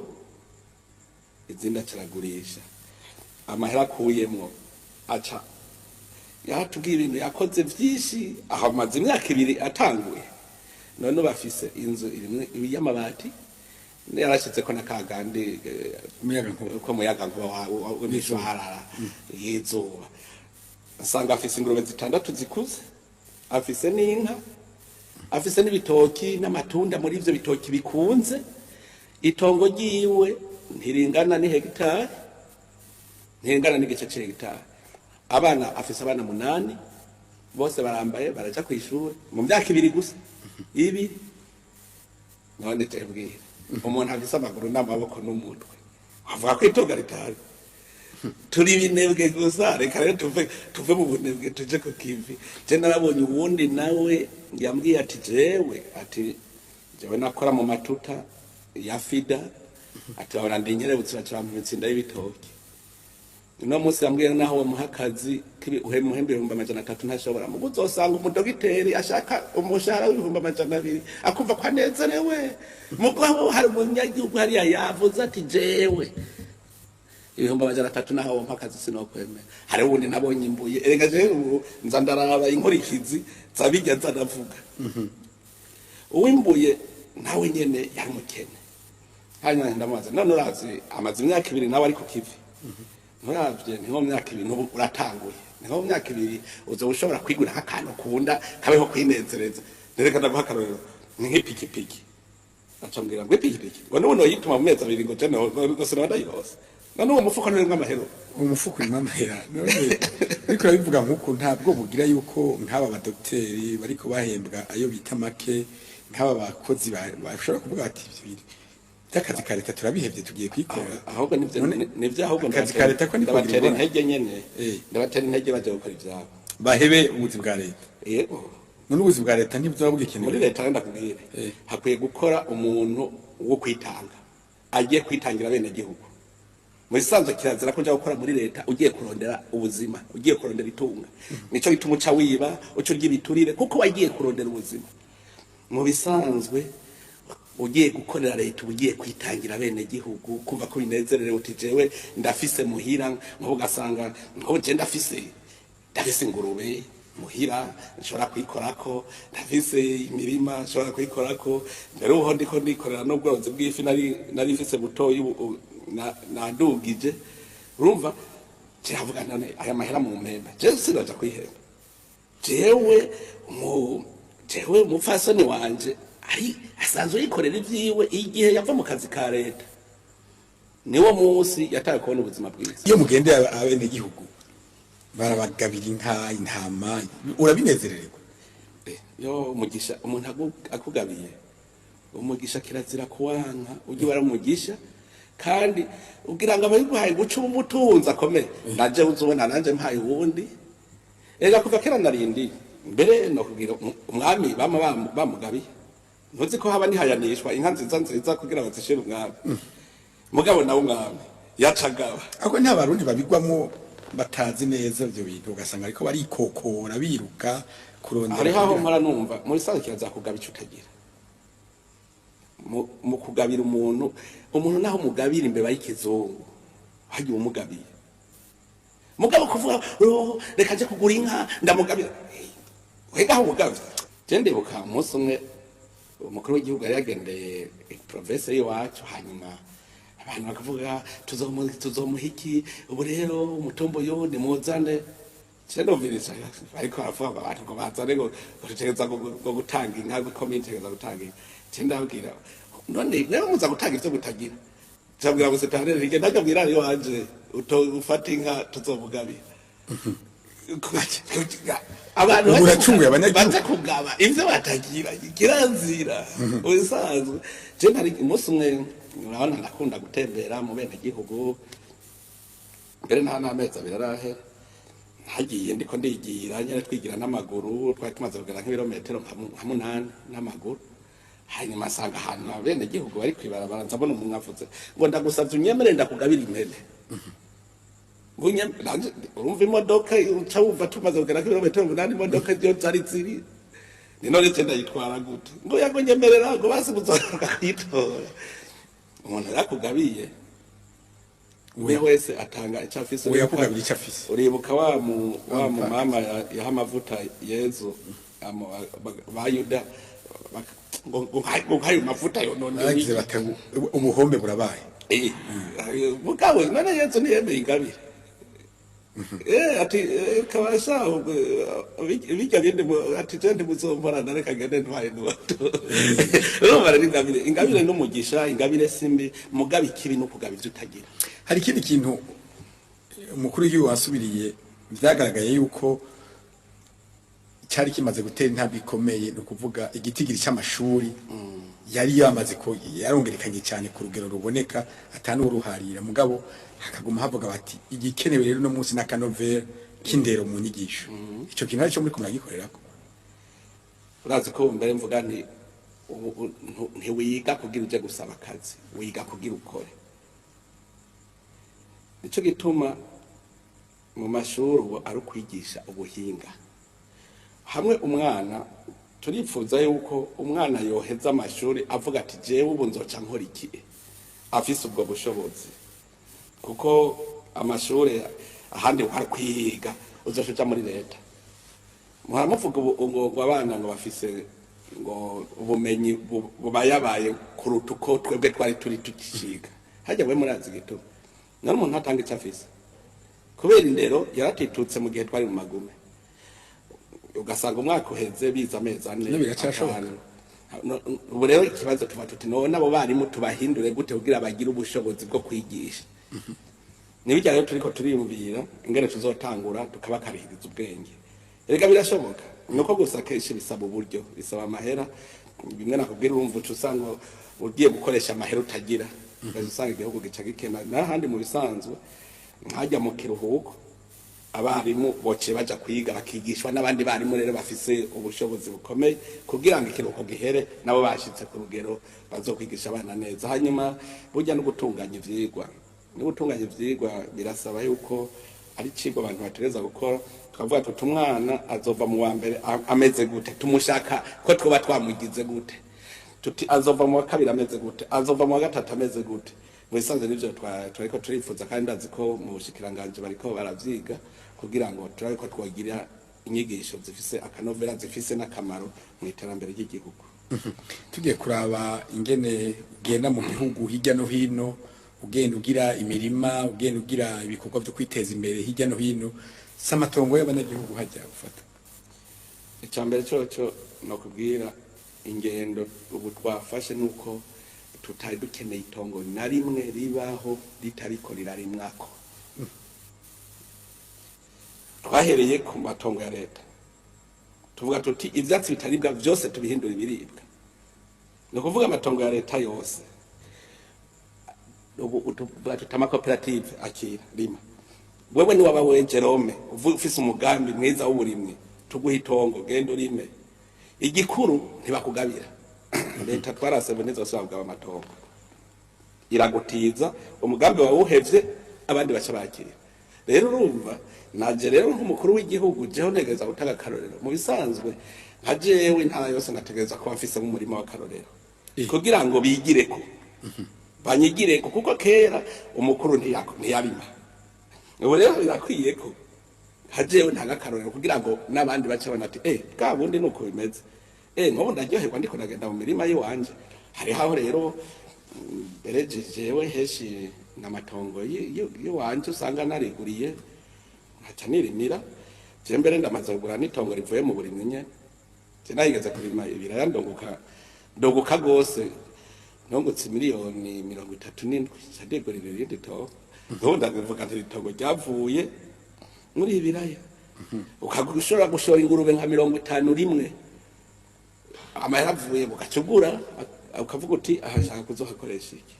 izindi acaragurisha. Amahera akuyemwo aca yaratubwiye ibintu yakoze vyinshi. Aho amaze imyaka 2 atanguye, none bafise inzu irimwe y'amabati, yarashizeko na kagandi Umuyagankuba. Ko muyagankuba w'imishwarara y'izuba. Nsanga afise ingurube zitandatu zikuze, afise n'inka, afise n'ibitoki n'amatunda. Muri ivyo bitoki bikunze, itongo ryiwe ntiringana n'ihegitari, ntiringana n'igice c'hegitari. Abana, afise abana munani, bose barambaye, baraja kw'ishuri, mu myaka 2 gusa, 2. None tebwira umuntu afise amaguru n'amaboko n'umutwe avuga ko itunga ritari, turi ibinebwe gusa. Reka rero tuve mu bunebwe tuje ku kivi. Je narabonye uwundi nawe yambwiye ati jewe, ati jewe nakora mu matuta ya FIDA, ati babona ndi nkerebutse, baca bampa imitsinda y'ibitoki. Uno munsi yambwiye naho bamuha akazi umuhembe 300,000 ntashobora. Mugo uzosanga umudogiteri ashaka umushahara w'200,000 akumva ko anezerewe. Mugabo hari umunyagihugu hariya yavuze ati jewe 300,000 naho wampa akazi sinokwemera. Hari uwundi nabonye imbuye. Erega jewe ubu nza ndaraba inkurikizi zabijya nza ndavuga. Uwimbuye nawe nyene yari umukene. Hanyuma ndamubaza, none urazi amaze imyaka 2 nawe ari ku kivi, nturavye ni nko mu myaka 2 n'ubu uratanguye, ni nko mu myaka 2 uzoba ushobora kwigura nk'akantu ukunda kabeho kwinezereza. Nereka ndaguha akarorero, ni nk'ipikipiki. Acambwira ngo ipikipiki ngo n'ubu noyituma mu mezi 2, ngo je no sinaba ndayirose. None uwo mufuko nturimwo amahera? Umufuko urimo amahera. None ariko urabivuga nk'uko ntabwo bugira yuko nk'aba badogiteri bariko bahembwa ayo bita make, nk'aba bakozi bashobora kuvuga bati ibyo bintu by'akazi ka leta turabihevye, tugiye kwikorera. Ahubwo nivyo. Nivyo ahubwo. Akazi ka leta ko niko ndabatera ngibona. intege nyene. Ndabatera intege baje gukora ivyabo. Bahebe ubuzi bwa leta? Yego. None ubuzi bwa leta ntibuzaba bugikenewe? Muri leta ndakubwire, hakwiye gukora umuntu wo kwitanga, agiye kwitangira bene gihugu. Mu bisanzwe kirazira ko nja gukora muri leta ugiye kurondera ubuzima, ugiye kurondera itunga. Nico gituma uca wiba, uca urya ibiturire, kuko wagiye kurondera ubuzima. Mu bisanzwe ugiye gukorera leta uba ugiye kwitangira bene gihugu, kumva ko binezerewe, uti jewe ndafise muhira, nko ugasanga nko je ndafise ingurube muhira nshobora kuyikorako, ndafise imirima nshobora kuyikorako. Mbere uho ndiko ndikorera n'ubworozi bw'ifi nari mfise butoyi, ubu nadugije. Urumva kiravuga, none aya mahera mu mpemba jewe sinoja kwihemba. Jewe umupfasoni wanje ari asanzwe yikorera ivyiwe. Igihe yava mu kazi ka leta niwo munsi yataye kubona ubuzima bwiza. Iyo mugendeye abenegihugu barabagabira inka, intama, urabinezerererwa? Yo umugisha, umuntu akugabiye umugisha kirazira kuwanka. Ujye waramugisha kandi ugira ngo abayiguhaye guca umutunzi akomeye. Naje uzubona nanje mpaye uwundi. Ega kuva kera narindi mbere no kubwira umwami bama bamugabiye, ntuzi ko haba nihayanishwa inka nziza nziza kugira bazishire umwami. Mugabo nawe umwami yacagaba. Ahubwo nta barundi babigwamo batazi neza ivyo bintu, ugasanga ariko barikokora biruka kurondera. Hariho aho mpora numva muri sanzwe kirazira kugaba ico utagira. Mu kugabira umuntu naho mugabira imbeba y'ikizungu hagiye umugabiye. Mugabo kuvuga oh, reka nje kugura inka ndamugabira, wega aho umugabye. Je ndibuka umunsi umwe umukuru w'igihugu yari yagendeye province y'iwacu, hanyuma abantu bakavuga tuzomuha iki ubu rero umutumbo yo nimuzane. Je ndumviriza ariko baravuga ngo abantu ngo bazane ngo dutegereza ngo gutanga inka, ngo komine itegereza gutanga inka. Je ndabwira, none rero muza gutanga ivyo mutagira? Ndabwira ngo sitanere rige ndakabwira ariyo wanje ufata inka tuzomugabira. Abantu Ubu uracunguye abanyagihugu. Baza kugaba ivyo batagira kirazira ubisanzwe. Je nari umunsi umwe, urabona ndakunda gutembera mu bene gihugu, mbere nta n'amezi 2 arahera hagiye ndiko ndigira nyene twigira n'amaguru, twari tumaze kugera nk'ibirometero nka 8 n'amaguru. Hanyuma asanga ahantu abene gihugu bari kwibarabara, nzabona umuntu avuze ngo ndagusavye unyemere ndakugabira impene. Ngo nanje urumva imodoka uca wumva tumaze kugera nk'ibirometero 8, imodoka iyo zari ziri ni none je ndayitwara gute? Ngo yago nyemerera ngo basi muzogaruka kuyitora. Umuntu yakugabiye we wese atanga icyo afise. Uwo yakugabira icyo afise. Uribuka wa mu mama yaha amavuta Yezu ba Yuda ngo nkayo mavuta yonone. Bagize bati ubuhombe burabaye. Mugabo none Yezu ntiyemeye ingabire. Ati kabasha bijya bindi ati je ntimuzomporana, reka ngende ntwaye n'uwato. Urumva rero ingabire n'umugisha, ingabire simbi, mugabo ikibi no kugaba ivyo utagira. Hari ikindi kintu umukuru w'igihugu wasubiriye, vyagaragaye yuko Cari kimaze gutera intambwe ikomeye, ni ukuvuga igitigiri c'amashuri yari yamaze ko yarongerekanye cyane ku rugero ruboneka atanuruharira, mugabo hakaguma havuga bati igikenewe rero no munsi n'akanovera k'indero mu nyigisho. Ico kintu arico muri kumuragikorerako. Urazi ko mbere mvuga nti ntiwiga kugira uje gusaba akazi, wiga kugira ukore. Nico gituma mu mashuri ubu ari ukwigisha ubuhinga. Hamwe umwana turifuza yuko umwana yoheza amashuri avuga ati jewe ubu nzoca nkora iki, afise ubwo bushobozi. Kuko amashuri ahandi hari kwiga uzoca uja muri leta. Muhora muvuga ubu ngo abana ngo bafise ngo ubumenyi bubayabaye kuruta uko twebwe twari turi tukiciga. Harya we murazi igituma none umuntu atanga icyo afise? Kubera indero yaratitutse mu gihe twari mu magume, ugasanga umwaka uheze biza amezi 4. No, biracashoboka. 5. Ubu rero ikibazo tuba tuti none abo barimu tubahindure gute kugira bagire ubushobozi bwo kwigisha? Nibijya rero turiko turiyumvira ingene tuzotangura tukabakarihiriza ubwenge. Erega birashoboka, nuko gusa kenshi bisaba uburyo, bisaba amahera. Bimwe nakubwira, urumva uca usanga ugiye gukoresha amahera utagira, ugaca usanga igihugu gica gikena. N'ahandi mu bisanzwe nkajya mu kiruhuko abarimu boce baja kwiga, bakigishwa n'abandi barimu rero bafise ubushobozi bukomeye, kugira ngo ikiruhuko gihere nabo bashitse ku rugero bazokwigisha abana neza. Hanyuma burya no gutunganya ivyigwa, no gutunganya ivyigwa birasaba yuko ari icigwa abantu bategereza gukora, tukavuga tuti umwana azova mu wa mbere ameze gute, tumushaka ko twoba twamugize gute, tuti azova mu wa kabiri ameze gute, azova mu wa gatatu ameze gute. Mu bisanzwe nivyo twariko turifuza, kandi ndazi ko mu bushikiranganji bariko baravyiga kugira ngo turabe ko twogira inyigisho zifise akanovera, zifise n'akamaro mu iterambere ry'igihugu. Tugiye kuraba ingene ugenda mu gihugu hirya no hino, ugenda ugira imirima, ugenda ugira ibikorwa byo kwiteza imbere hirya no hino, si amatongo y'abanyagihugu hajya gufata? Icya mbere cyoco nokubwira, ingendo ubu twafashe nuko tutari dukeneye itongo na rimwe ribaho ritariko rirarimwako. Twahereye ku matongo ya leta, tuvuga tuti ivyatsi bitaribwa vyose tubihindura ibiribwa. Ni ukuvuga amatongo ya leta yose ubu tuvuga tuti amakoperative akira rima. Wewe ni waba we Jerome ufise umugambi mwiza w'uburimyi, tuguha itongo, genda urime. Igikuru ntibakugabira. Leta twarasebe ntizosubira kugaba amatongo, iragutiza umugambi wawe uhevye abandi baca bakira. Rero urumva naje rero nk'umukuru w'igihugu jeho ntegereza gutanga akarorero. Mu bisanzwe nka jewe intara yose nategereza kuba mfise nk'umurima w'akarorero kugira ngo bigireko, banyigireko, kuko kera umukuru ntiyarima. Ubu rero birakwiye ko nka jewe ntanga akarorero kugira ngo n'abandi bace babona ati bwa bundi nuko bimeze. Nk'ubu ndaryoherwa ndiko ndagenda mu mirima y'iwanje. Hariho aho rero mbere jewe henshi n'amatongo y'iwanje usanga nariguriye nkaca nirimira. Je mbere ndamaze kugura n'itongo rivuye mu burimyi nyene. Je narigeze kurima ibiraya ndunguka, ndunguka gose, nungutse 37 miliyoni, nca ndigurira irindi tongo. Nk'ubu ndabivuga nti itongo ryavuye muri ibiraya. Ushobora gushora ingurube nka 50 rimwe, amahera avuye ugaca ugura, ukavuga uti aha nshaka kuzohakoresha iki.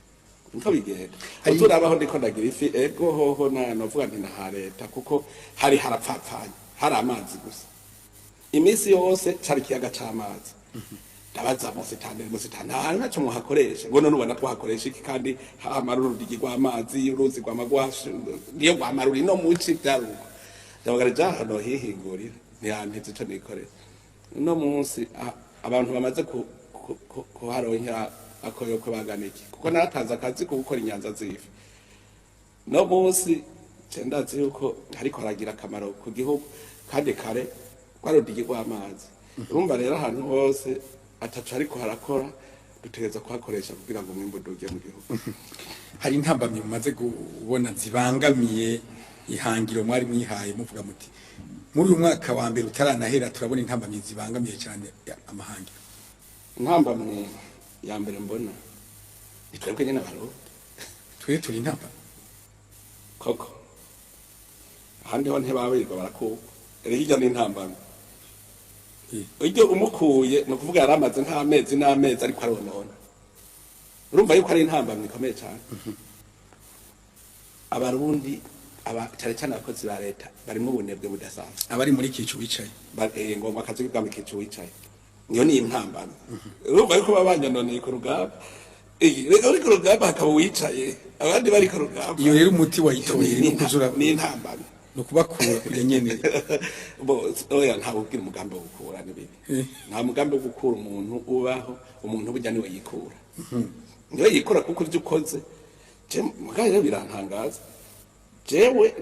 Niko bigenda. Uzurabaho ndiko ndagira ifi, ego hoho na novuga nti naha leta, kuko hari harapfapfanye, hari amazi gusa iminsi yose, cari ikiyaga c'amazi. Ndabaza musitani, musitani nta ntacyo muhakoresha? Ngo none ubona twahakoresha iki kandi hamara urudigi rw'amazi, uruzi rw'amagwashu niyo rwamara uri no muci byaruko. Ndavuga rero hano hihingurira ntiyanteze ico nikorera. Uno munsi abantu bamaze kuharonkera akoyoko bagana iki, kuko naratanze akazi ko gukora inyanza z'ifi. No munsi ndazi yuko hariko haragira akamaro ku gihugu, kandi kare rwarudigi rw'amazi. Urumva rero ahantu hose ataco ariko harakora dutegereza kuhakoresha kugira ngo umwimbu uduge mu gihugu. Hari intambamyi mumaze kubona zibangamiye ihangiro mwari mwihaye, muvuga muti muri uyu mwaka wa mbere utaranahera turabona intambamyi zibangamiye cyane amahangiro? Intambamyi ya mbere mbona ni twebwe nyene Abarundi. Twe turi intambamyi? Koko ahandi ho ntibabirirwa barakuka. Rero hirya ni intambamyi. Ujye umukuye, ni ukuvuga yari amaze nk'amezi n'amezi ariko aronona. Urumva yuko ari intambamyi ikomeye cyane. Abarundi cyane cyane abakozi ba leta barimo ubunebwe budasanzwe. Abari muri kicu wicaye. Ngomba akazi k'ubwami kicu wicaye, niyo ni intambamyi. Urumva yuko baba banyononeye ku rugamba. Reka uri ku rugamba hakaba uwicaye, abandi bari ku rugamba. Iyo rero umuti wayitoye ni ukuzura. Ni intambamyi. Ni ukubakura kujya nyene. Bo oya, ntawe ubwira umugambi wo gukura ni bibi. Nta mugambi wo gukura umuntu ubaho. Umuntu burya niwe yikura, niwe yikura, kuko ivyo ukoze je mugabo rero birantangaza. Jewe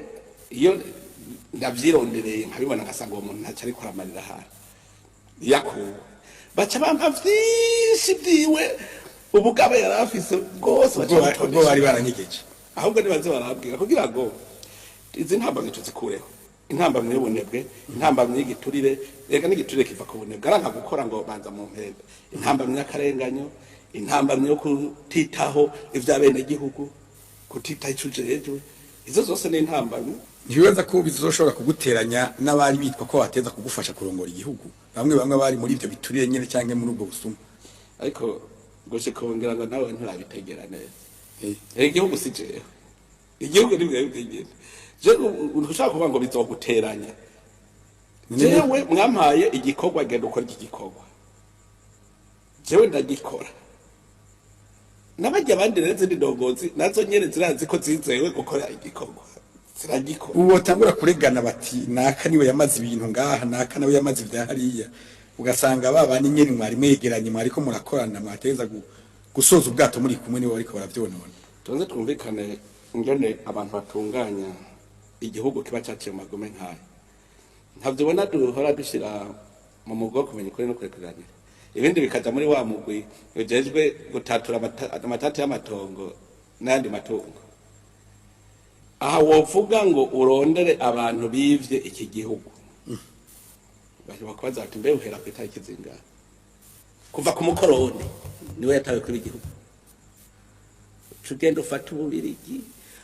iyo ndavyirondereye nkabibona, ngasanga uwo muntu ntacyo ariko aramarira ahari, yakuwe baca bampa vyinshi vyiwe, ubugabo yari afise bwose baca ubwo bari baranyegeje. Ahubwo nibaze barabwira kugira ngo izi ntambamyi tuzikureho: intambamyi y'ubunebwe, intambamyi y'igiturire. Reka n'igiturire kiva ku bunebwe, aranka gukora ngo banza mu mpembe. Intambamyi y'akarenganyo, intambamyi yo kutitaho ivy'abenegihugu, kutitaho ico ujejwe, izo zose ni intambamyi. Ntibibaza ko bizoshobora kuguteranya n'abari bitwa ko bateza kugufasha kurongora igihugu, bamwe bamwe bari muri ibyo biturire nyene cyangwa muri ubwo busuma? Ariko gushika ubu ngira ngo nawe nturabitegera neza. Igihugu si jewe, igihugu ni mwebwe nyene. Je ntushaka kuvuga ngo bizoguteranya. Jewe mwampaye igikorwa, genda ukora iki gikorwa, jewe ndagikora. N'abajya abandi rero izindi ndongozi nazo nyene zirazi ko zizewe gukora igikorwa, ziragikora. Ubu batangura kuregana bati naka niwe yamaze ibintu ngaha, naka nawe yamaze ibya hariya, ugasanga ba bandi nyene mwari mwegeranye, mwariko murakorana, mwateza gusoza ubwato muri kumwe, nibo bariko baravyonona. Tuze twumvikane ingene abantu batunganya igihugu kiba caciye mu magume nk'aya. Ntabyo ubona duhora dushira mu mugwi wo kumenya ukuri no kurekuranira, ibindi bikaja muri wa mugwi ujejwe gutatura amatati y'amatongo n'ayandi matungo. Aha wovuga ngo urondere abantu bivye iki gihugu, bakubaza bati: "Mbe uhera ku itariki zingahe?" Kuva ku mukoroni niwe yatawe kuri igihugu, tugenda ufata ububirigi,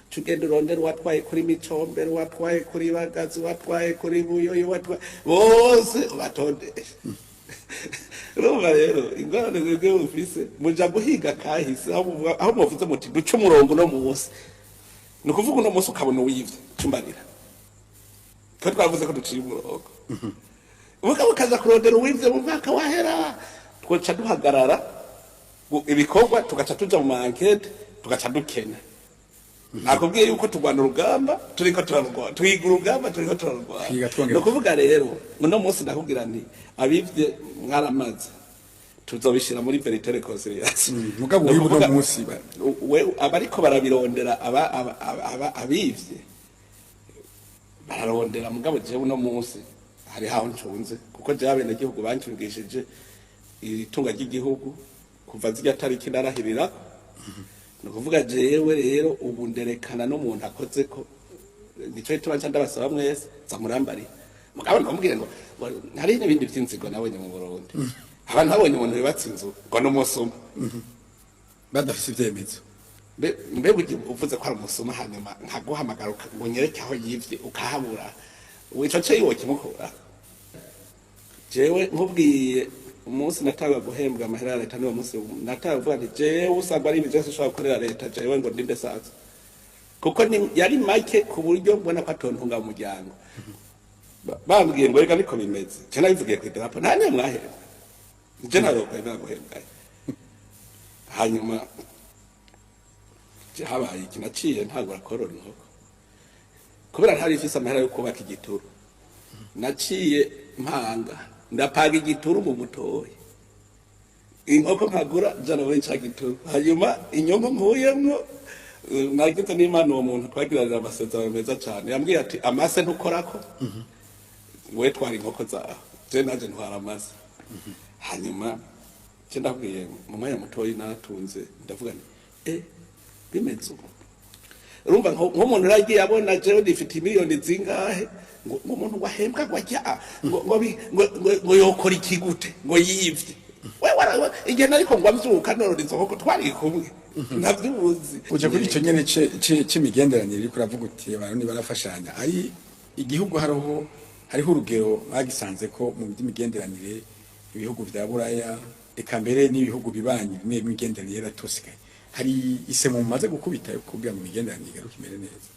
tugenda urondera uwatwaye kuri Micombero, uwatwaye kuri Bagazi, uwatwaye kuri Buyoyi, uwatwaye bose ubatondeshe. Urumva rero ingorane mwebwe mufise, muja guhiga kahise aho muvuze muti duce umurongo uno munsi. Ni ukuvuga uno munsi ukabona uwivye, cumbarira ko twavuze ko duciye umurongo, mugabo ukaza kurondera uwivye mu mwaka wahera, twoca duhagarara ibikorwa, tugaca tuja mu ma enquêtes, tugaca dukena. Nakubwiye yuko turwana urugamba turiko turarwana, twiga urugamba turiko turarwana. Twiga twongera. Ni ukuvuga rero uno munsi ndakubwira nti abivye mwaramaze, tuzobishira muri vérité réconciliation. Mugabo Ni uyu uno ukuvuga, munsi we abariko barabirondera abivye bararondera, mugabo jewe uno munsi hari haho ncunze, kuko jewe abenegihugu bancungishije itunga ry'igihugu kuva zirya tariki narahirira. Ni ukuvuga jewe rero ubu nderekana n'umuntu akoze ko, nico gituma nca ndabasaba mwese zamurambariye. Mugabo ndamubwire ngo hari n'ibindi vy'inzigo nabonye mu Burundi, abantu babonye umuntu yubatse inzu ngo ni umusuma. Badafise ivyemezo. Mbe burya uvuze ko ari umusuma, hanyuma nkaguhamagara ngo unyereke aho yivye ukahabura, ico co yiwo kimukura? Jewe nkubwiye umunsi natanga guhembwa amahera ya leta, niwo munsi natanga kuvuga nti jewe usanga ari ibintu vyose ushobora gukorera leta, jewe ngo ndinde sanzwe, kuko yari make ku buryo mbona ko atontunga mu muryango. Bambwiye ngo reka niko bimeze, je nabivugiye kw'idarapo, nta niyo mwahembwa, je ntazokwemera guhembwa. Hanyuma je habaye iki? Naciye ntangura korora inkoko kubera ntari mfise amahera yo kubaka igituru. Naciye mpanga, ndapanga igituru mu mutoyi, inkoko nkagura jana muri ca gituru, hanyuma inyungu nkuyemwo nagize n'Imana uwo muntu twagiranira amasezerano meza cane, yambwiye ati: "Amase ntukorako, we twara inkoko zawe, je naje ntwara amase." Hanyuma je ndabwiye mu mwanya mutoyi naratunze, ndavuga nti bimeze uko. Urumva nk'umuntu yaragiye abona jewe ndifite miliyoni zingahe, ngo umuntu ngo ahembwa ngo ajya ngo yokora iki gute ngo yivye? We igihe nariko ngo amvyuka norora izo nkoko twari kumwe, ntavyuzi. Uje kuri ico nyene c'imigenderanire, uriko uravuga uti abantu barafashanya, ari igihugu hariho. Hariho urugero mwagisanze ko mu by'imigenderanire ibihugu vya Buraya, eka mbere n'ibihugu bibanyi bimwe imigenderanire yaratosekaye. Hari isemo mumaze gukubita yo kugira ngo imigenderanire igaruke imere neza?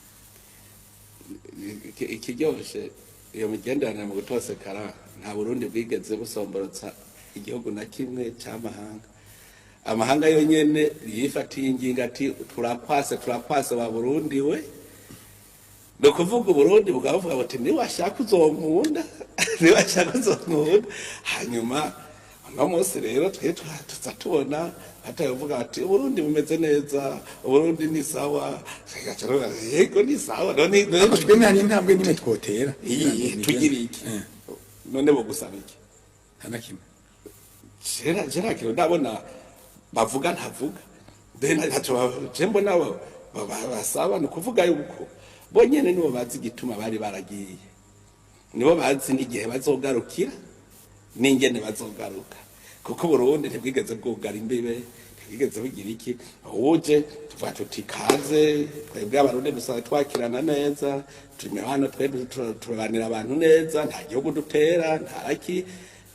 Ikiryoshe iyo migenderanire mu gutosekara, nta Burundi bwigeze busomborotsa igihugu na kimwe c'amahanga. Amahanga yonyene yifatiye ingingo ati turakwase, turakwase wa Burundi we. Ni ukuvuga Uburundi bukaba buvuga buti niwashaka uzonkunda, niwashaka uzonkunda. Hanyuma uno munsi rero twe tuza tubona batavuga bati Uburundi bumeze neza, Uburundi ni sawa. Tugaca tuvuga, yego ni sawa none. Ariko twe nta n'intambwe n'imwe twotera. Iyi tugira iki? None bogusaba iki? Nta na kimwe. Jera kintu ndabona bavuga ntavuga then ntacyo je mbona basaba. Ni ukuvuga yuko bonyene nibo bazi igituma bari baragiye, nibo bazi n'igihe bazogarukira n'ingene bazogaruka, kuko Burundi ntibwigeze bwugara imbibe, ntibwigeze bugira iki. Uje tuvuga tuti kaze, twebwe Abarundi dusanzwe twakirana neza, turi hano twebwe turabanira abantu neza, nta gihugu dutera, nta ki,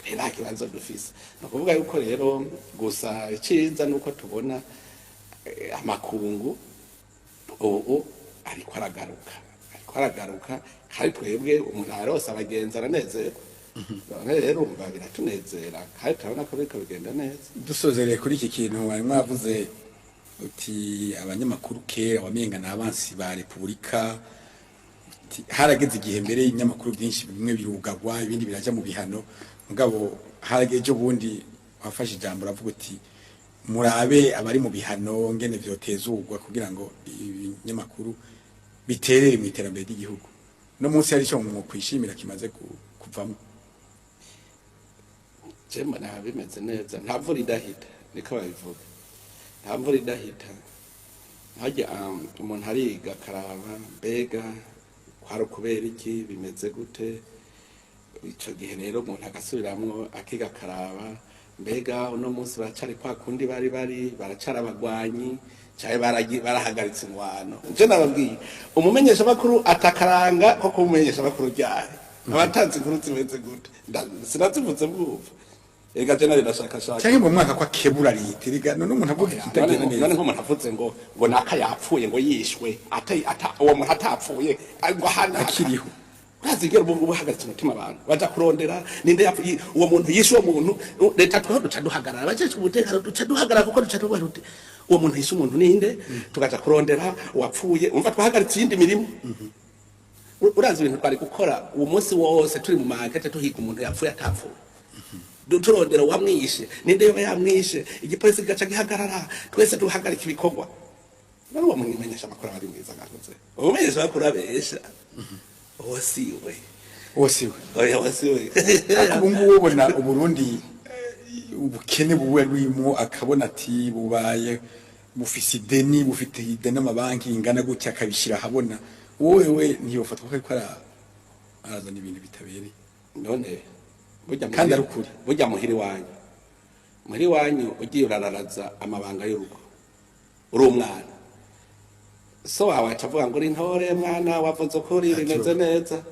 twe nta kibazo dufise. Ni ukuvuga yuko rero gusa iciza nuko tubona amakungu ubu ariko aragaruka, ariko aragaruka, kandi twebwe umuntu arose abagenzi aranezerwa. None rero umva biratunezera kandi turabona ko biriko bigenda neza. Dusozereye kuri iki kintu wari mwavuze uti abanyamakuru kera wamenga ni abansi ba repubulika, uti harageze igihe mbere y'ibinyamakuru byinshi bimwe birugagwa, ibindi biraja mu bihano, mugabo harageze ejo bundi wafashe ijambo uravuga uti murabe abari mu bihano ngene vyotezurwa kugira ngo ibinyamakuru biterere mu iterambere ry'igihugu. No munsi hari ico mwokwishimira kimaze kuvamo? Je mbona bimeze neza, nta mvura idahita, niko babivuga, nta mvura idahita. Harya umuntu ariga akaraba mbega kwari ukubera iki, bimeze gute. Ico gihe rero umuntu agasubiramwo akiga akaraba mbega uno munsi baracari kwa kundi bari baracara abagwanyi canke barahagaritse ingwano. Je nababwiye umumenyeshamakuru atakaranga ko kumumenyeshamakuru ryari abatanze inkuru zimeze gute. Sinazivuze bwumva, erega je nari ndashakashaka. Canke mu mwaka kwa kebura leta, erega none umuntu avuga ikitagenda none neza. Nk'umuntu avuze ngo naka yapfuye, ngo yishwe, ata uwo muntu atapfuye, ngo hana akiriho. Ntazigera ubu uhagaritse umutima, abantu baja kurondera ninde yapfuye, uwo muntu yishe uwo muntu. Leta tweho duca duhagarara, abajejwe umutekano duca duhagarara, kuko duca tuvuga tuti uwo muntu yishe umuntu ninde, tukaja kurondera uwapfuye. Umva twahagaritse iyindi mirimo. Urazi ibintu twari gukora uwo munsi wose turi mu ma enquêtes tuhiga umuntu yapfuye atapfuye, turondera uwamwishe, ninde yoba yamwishe, igipolisi kigaca gihagarara, twese duhagarika ibikorwa. None uwo mumenyesha amakuru aba ari mwiza ngakoze umumenyesha amakuru abesha, uwo siwe. Uwo siwe. Oya, uwo siwe. Ariko ubu ngubu ubona Uburundi ubukene buwe burimo, akabona ati bubaye bufise ideni, bufite ideni amabanki ingana gutya, akabishyira ahabona, wowe we ntiyofatwa ko ariko arazana ibintu bitabereye? None burya Kandi ari ukuri. Burya muhiri wanyu, muhiri wanyu ugiye urararaza amabanga y'urugo uri umwana, so wawe aca avuga ngo uri intore mwana, wavuze ukuri, bimeze neza,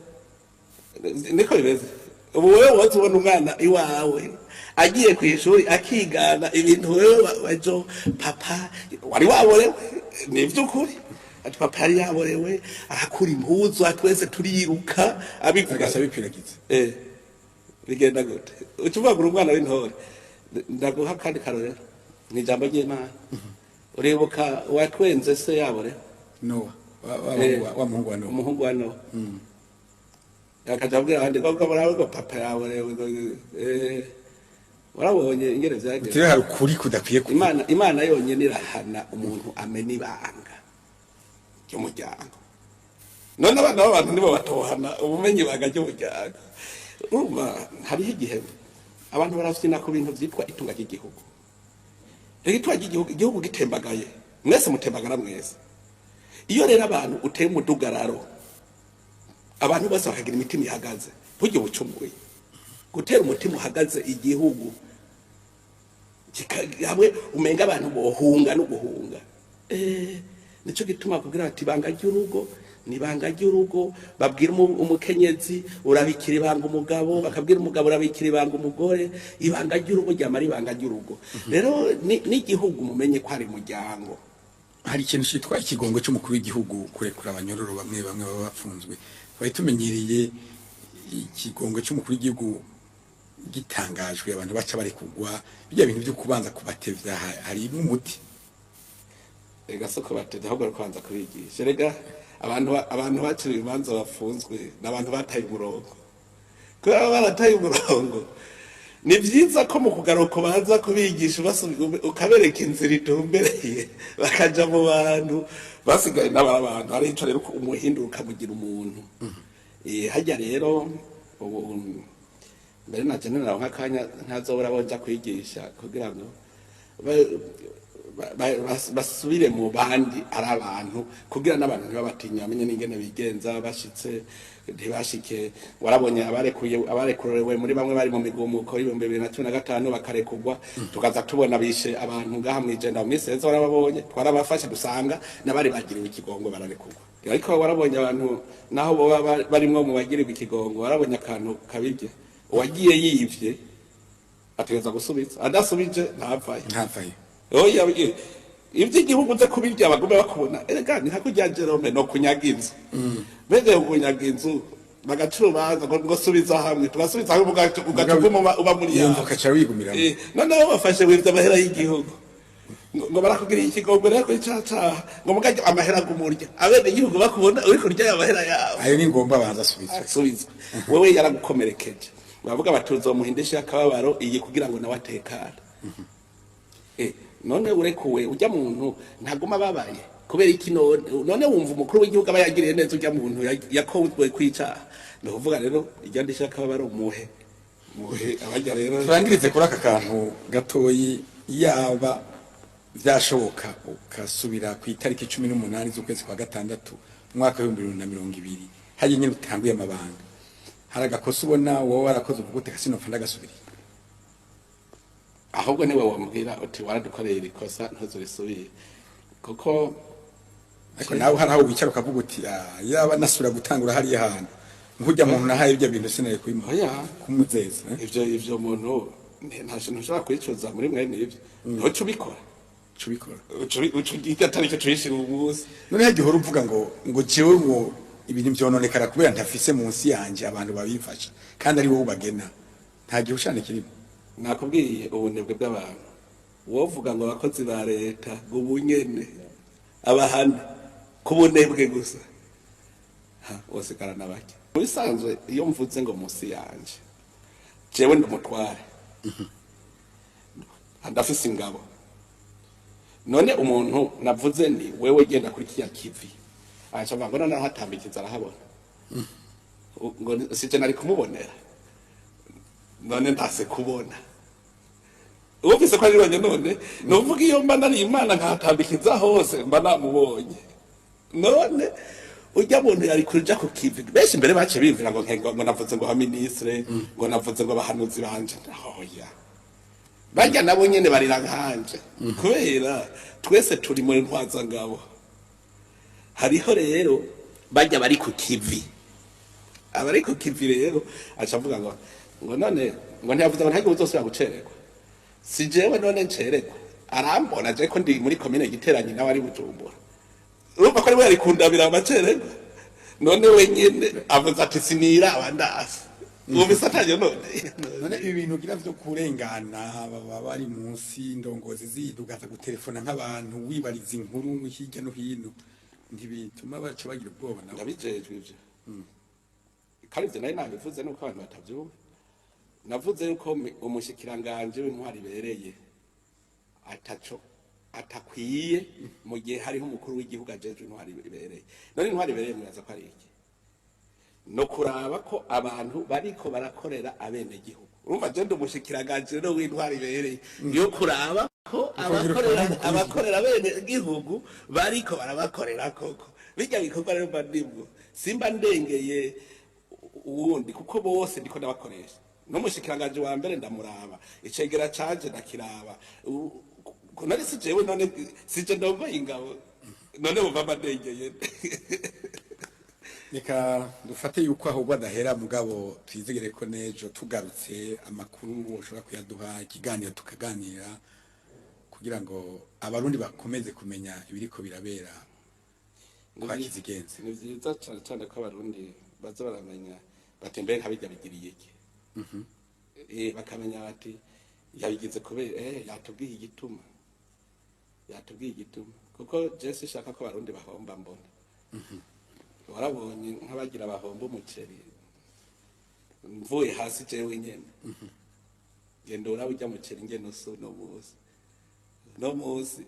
niko bimeze. Ubu wewe woza ubona umwana iwawe agiye ku ishuri akigana ibintu wewe wajo papa wari waborewe, ni ivy'ukuri, ati papa yari yaborewe arakura impuzu twese turiruka abivuga. Agaca bikwiragiza. Bigenda gute? Uca uvuga ngo uri umwana w'intore. Ndaguha kandi karorero ni ijambo ry'Imana. Uribuka uwatwenze se yaborewe? Nowa wa muhungu wa Nowa. Umuhungu wa Nowa akaja abwira abandi ngo murabe ngo papa yaborewe, ngo warabonye ingene vyagenze. Uti rero hari ukuri kudakwiye kuvuga. Imana yonyene irahana umuntu amena ibanga ry'umuryango. None abana b'abantu nibo batohana ubumenyi ibanga ry'umuryango? Urumva hariho igihe abantu barafyina ku bintu vyitwa itunga ry'igihugu. Rero itunga ry'igihugu, igihugu gitembagaye mwese mutembagara mwese. Iyo rero abantu uteye umudugararo, abantu bose bakagira imitima ihagaze, burya ubucumuye gutera umutima uhagaze igihugu hamwe umenga abantu bohunga no guhunga. Nico gituma kugira bati ibanga ry'urugo Ni ibanga ry'urugo. Babwira umukenyezi urabikira ibanga umugabo, bakabwira umugabo urabikira ibanga umugore. Ibanga ry'urugo ryamara ibanga ry'urugo. Rero n'igihugu mumenye ko ari umuryango. Hari ikintu cyitwa ikigongo cy'umukuru w'igihugu, kurekura abanyororo bamwe bamwe baba bafunzwe. Twari tumenyereye ikigongo cy'umukuru w'igihugu gitangajwe abantu baca barekugwa, bijya bintu byo kubanza kubatevya, hari umuti? Ega soko batevya, ahubwo kubanza kubigisha. Rega abantu baciriwe imanza bafunzwe ni abantu bataye umurongo. Kubera baba barataye umurongo, ni vyiza ko mu kugaruka baza kubigisha, ukabereka inzira itumbereye, bakaja mu bantu basigaye n'abari abantu. Arico rero umuhindura ukamugira umuntu. Harya rero ubu mbere na general nk'akanya ntazobora bonja kwigisha kugira ngo basubire mu bandi ari abantu, kugira n'abantu ntibabatinya, bamenye n'ingene bigenza bashitse ntibashike. Warabonye abarekuye, abarekurewe muri bamwe bari mu migumuko y'2015 bakarekugwa, tukaza tubona bishe abantu ngaha mw'Ijenda mu minsi heza. Warababonye, twarabafashe, dusanga n'abari bagiriwe ikigongo bararekugwa. Ariko warabonye abantu naho boba barimwo mu bagirirwa ikigongo, warabonye akantu kabirye: uwagiye yivye ategereza gusubiza, adasubije ntavayo. Ntavayo. Oya, ivy'igihugu uze kubirya bagume bakubona. Erega ni nka kurya Jerome no kunyaga inzu, bene kunyaga inzu bagaca urubanza ngo subiza hamwe, tugasubiza hamwe, ugaca uguma uba muri iyo yawe. Mvuka ca wigumiramo. Noneho bafashe wivye amahera y'igihugu, ngo barakugiriye ikigongwe rero kuri ca caha, ngo mugarya amahera agumurya, abene igihugu bakubona uri kurya ayo mahera yawe. Ayo ni ngomba banza asubizwe. Asubizwe. Wewe yaragukomerekeje, bavuga bati uzomuhindisha akababaro iyi kugira ngo nawe atekane. None urekuwe ujya muntu ntaguma ababaye kubera iki? None wumva umukuru w'igihugu aba yagiriye neza ujya muntu yakozwe kwicaha? Ni ukuvuga rero ijya ndishya akababaro muhe muhe abajya rero. Turangirize kuri aka kantu gatoyi. Yaba vyashoboka ukasubira ku itariki 18 z'ukwezi kwa gatandatu umwaka w'2020, hariya nyine utanguye amabanga, hari agakosa ubona wowe warakoze uvuga uti kasinopfa ndagasubiriye? Ahubwo niwe wambwira uti waradukoreye iri kosa, ntuzurisubire, kuko Ariko nawe hari aho wicara ukavuga uti: "Ah, yaba nasubira gutangura hariya hantu nk'urya muntu nahaye ibyo bintu sinari kubimuha Oya. kumuzeza, eh?" Ivyo muntu nta kintu ushobora kwicuza muri mwene ivyo, ntuce ubikora. Uca ubikora. Uca atari cyo tuyishira umunsi. None hagiye uhora uvuga ngo jewe ngo ibintu vyononekara kubera ntafise munsi yanje abantu babimfasha, kandi ari wowe ubagena, nta gihushane kirimo? Nakubwiye ubunebwe bw'abantu. Wovuga ngo abakozi ba leta ngo ubunyene abahane ku bunebwe gusa, ha wosigarana bake. Mu bisanzwe iyo mvuze ngo munsi yanje, jewe ndi umutware, ndafise ingabo. None umuntu navuze ni wewe genda kuri kiya kivi, aca avuga ngo none ahatambikiza arahabona, ngo sije nari kumubonera, none ntase kubona wumvise ko ari wenyine. None nuvuga iyo mba nari Imana nkahatambikiza hose mba namubonye. None ujya muntu yari kuja ku kivi, benshi mbere bace bivira ngo nkengo ngo navuze ngo ha ministre, ngo navuze ngo abahanuzi banje. Oya, barya nabo nyene barira nkanje, kubera twese turi muri ntwazangabo. Hariho rero barya bari ku kivi, abari ku kivi rero aca avuga ngo none ngo ntiyavuze ngo ntagire uzosubira gucererwa, si jewe none ncererwa, arambona je ko ndi muri komine Giteranyi nawe ari Bujumbura, urumva ko ari we yari kundabira amacererwa. None wenyene avuze ati siniraba ndasi wumvise atanye none. None ibi bintu ugira vyo kurengana baba bari munsi indongozi zidugaza gutelefona nk'abantu wibariza inkuru hirya no hino, ntibituma baca bagira ubwoba nabo? Ndabijejwe ivyo, kandi ivyo nari nabivuze nuko abantu batavyumva. Navuze yuko umushikiranganji w'intwari ibereye ataco atakwiye mu gihe hariho umukuru w'igihugu ajejwe intwari ibereye. None intwari ibereye muraza ko ari iki? No kuraba ko abantu bariko barakorera abenegihugu. Urumva je ndi umushikiranganji rero w'intwari ibereye, yo kuraba ko abakorera abenegihugu bariko barabakorera koko. Bijya bikorwa rero mba ndimwo, simba ndengeye uwundi, kuko bose ndiko ndabakoresha. N'umushikiranganji wa mbere ndamuraba, icegera canje ndakiraba. None si jewe? None si je ndongoye ingabo? None bumva mba ndengeye? Reka dufate yuko ahubwo adahera, mugabo twizigere ko nejo tugarutse amakuru ushobora kuyaduha, ikiganiro tukaganira kugira ngo Abarundi bakomeze kumenya ibiriko birabera kwa Kizigenza. Ni vyiza cane cane ko Abarundi baza baramenya bati: "Mbe nkabirya bigiriye iki?" Bakamenya bati: "Yabigize kubera yatubwiye igituma, yatubwiye igituma." Kuko je sinshaka ko Abarundi bahomba. Mbona warabonye nk'abagira bahomba umuceri mvuye hasi jewe nyene, genda uraba urya muceri ngene usa uno musi. No musi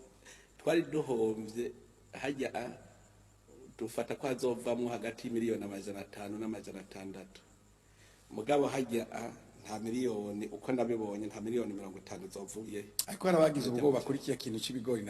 twari duhomvye hajya dufata ko hazovamwo hagati y'imiliyoni 500 n'600, mugabo hajya nta miliyoni, uko nabibonye, nta miliyoni 50 zovuyeyo. Ariko hari abagize ubwoba kuri kiya kintu c'ibigori.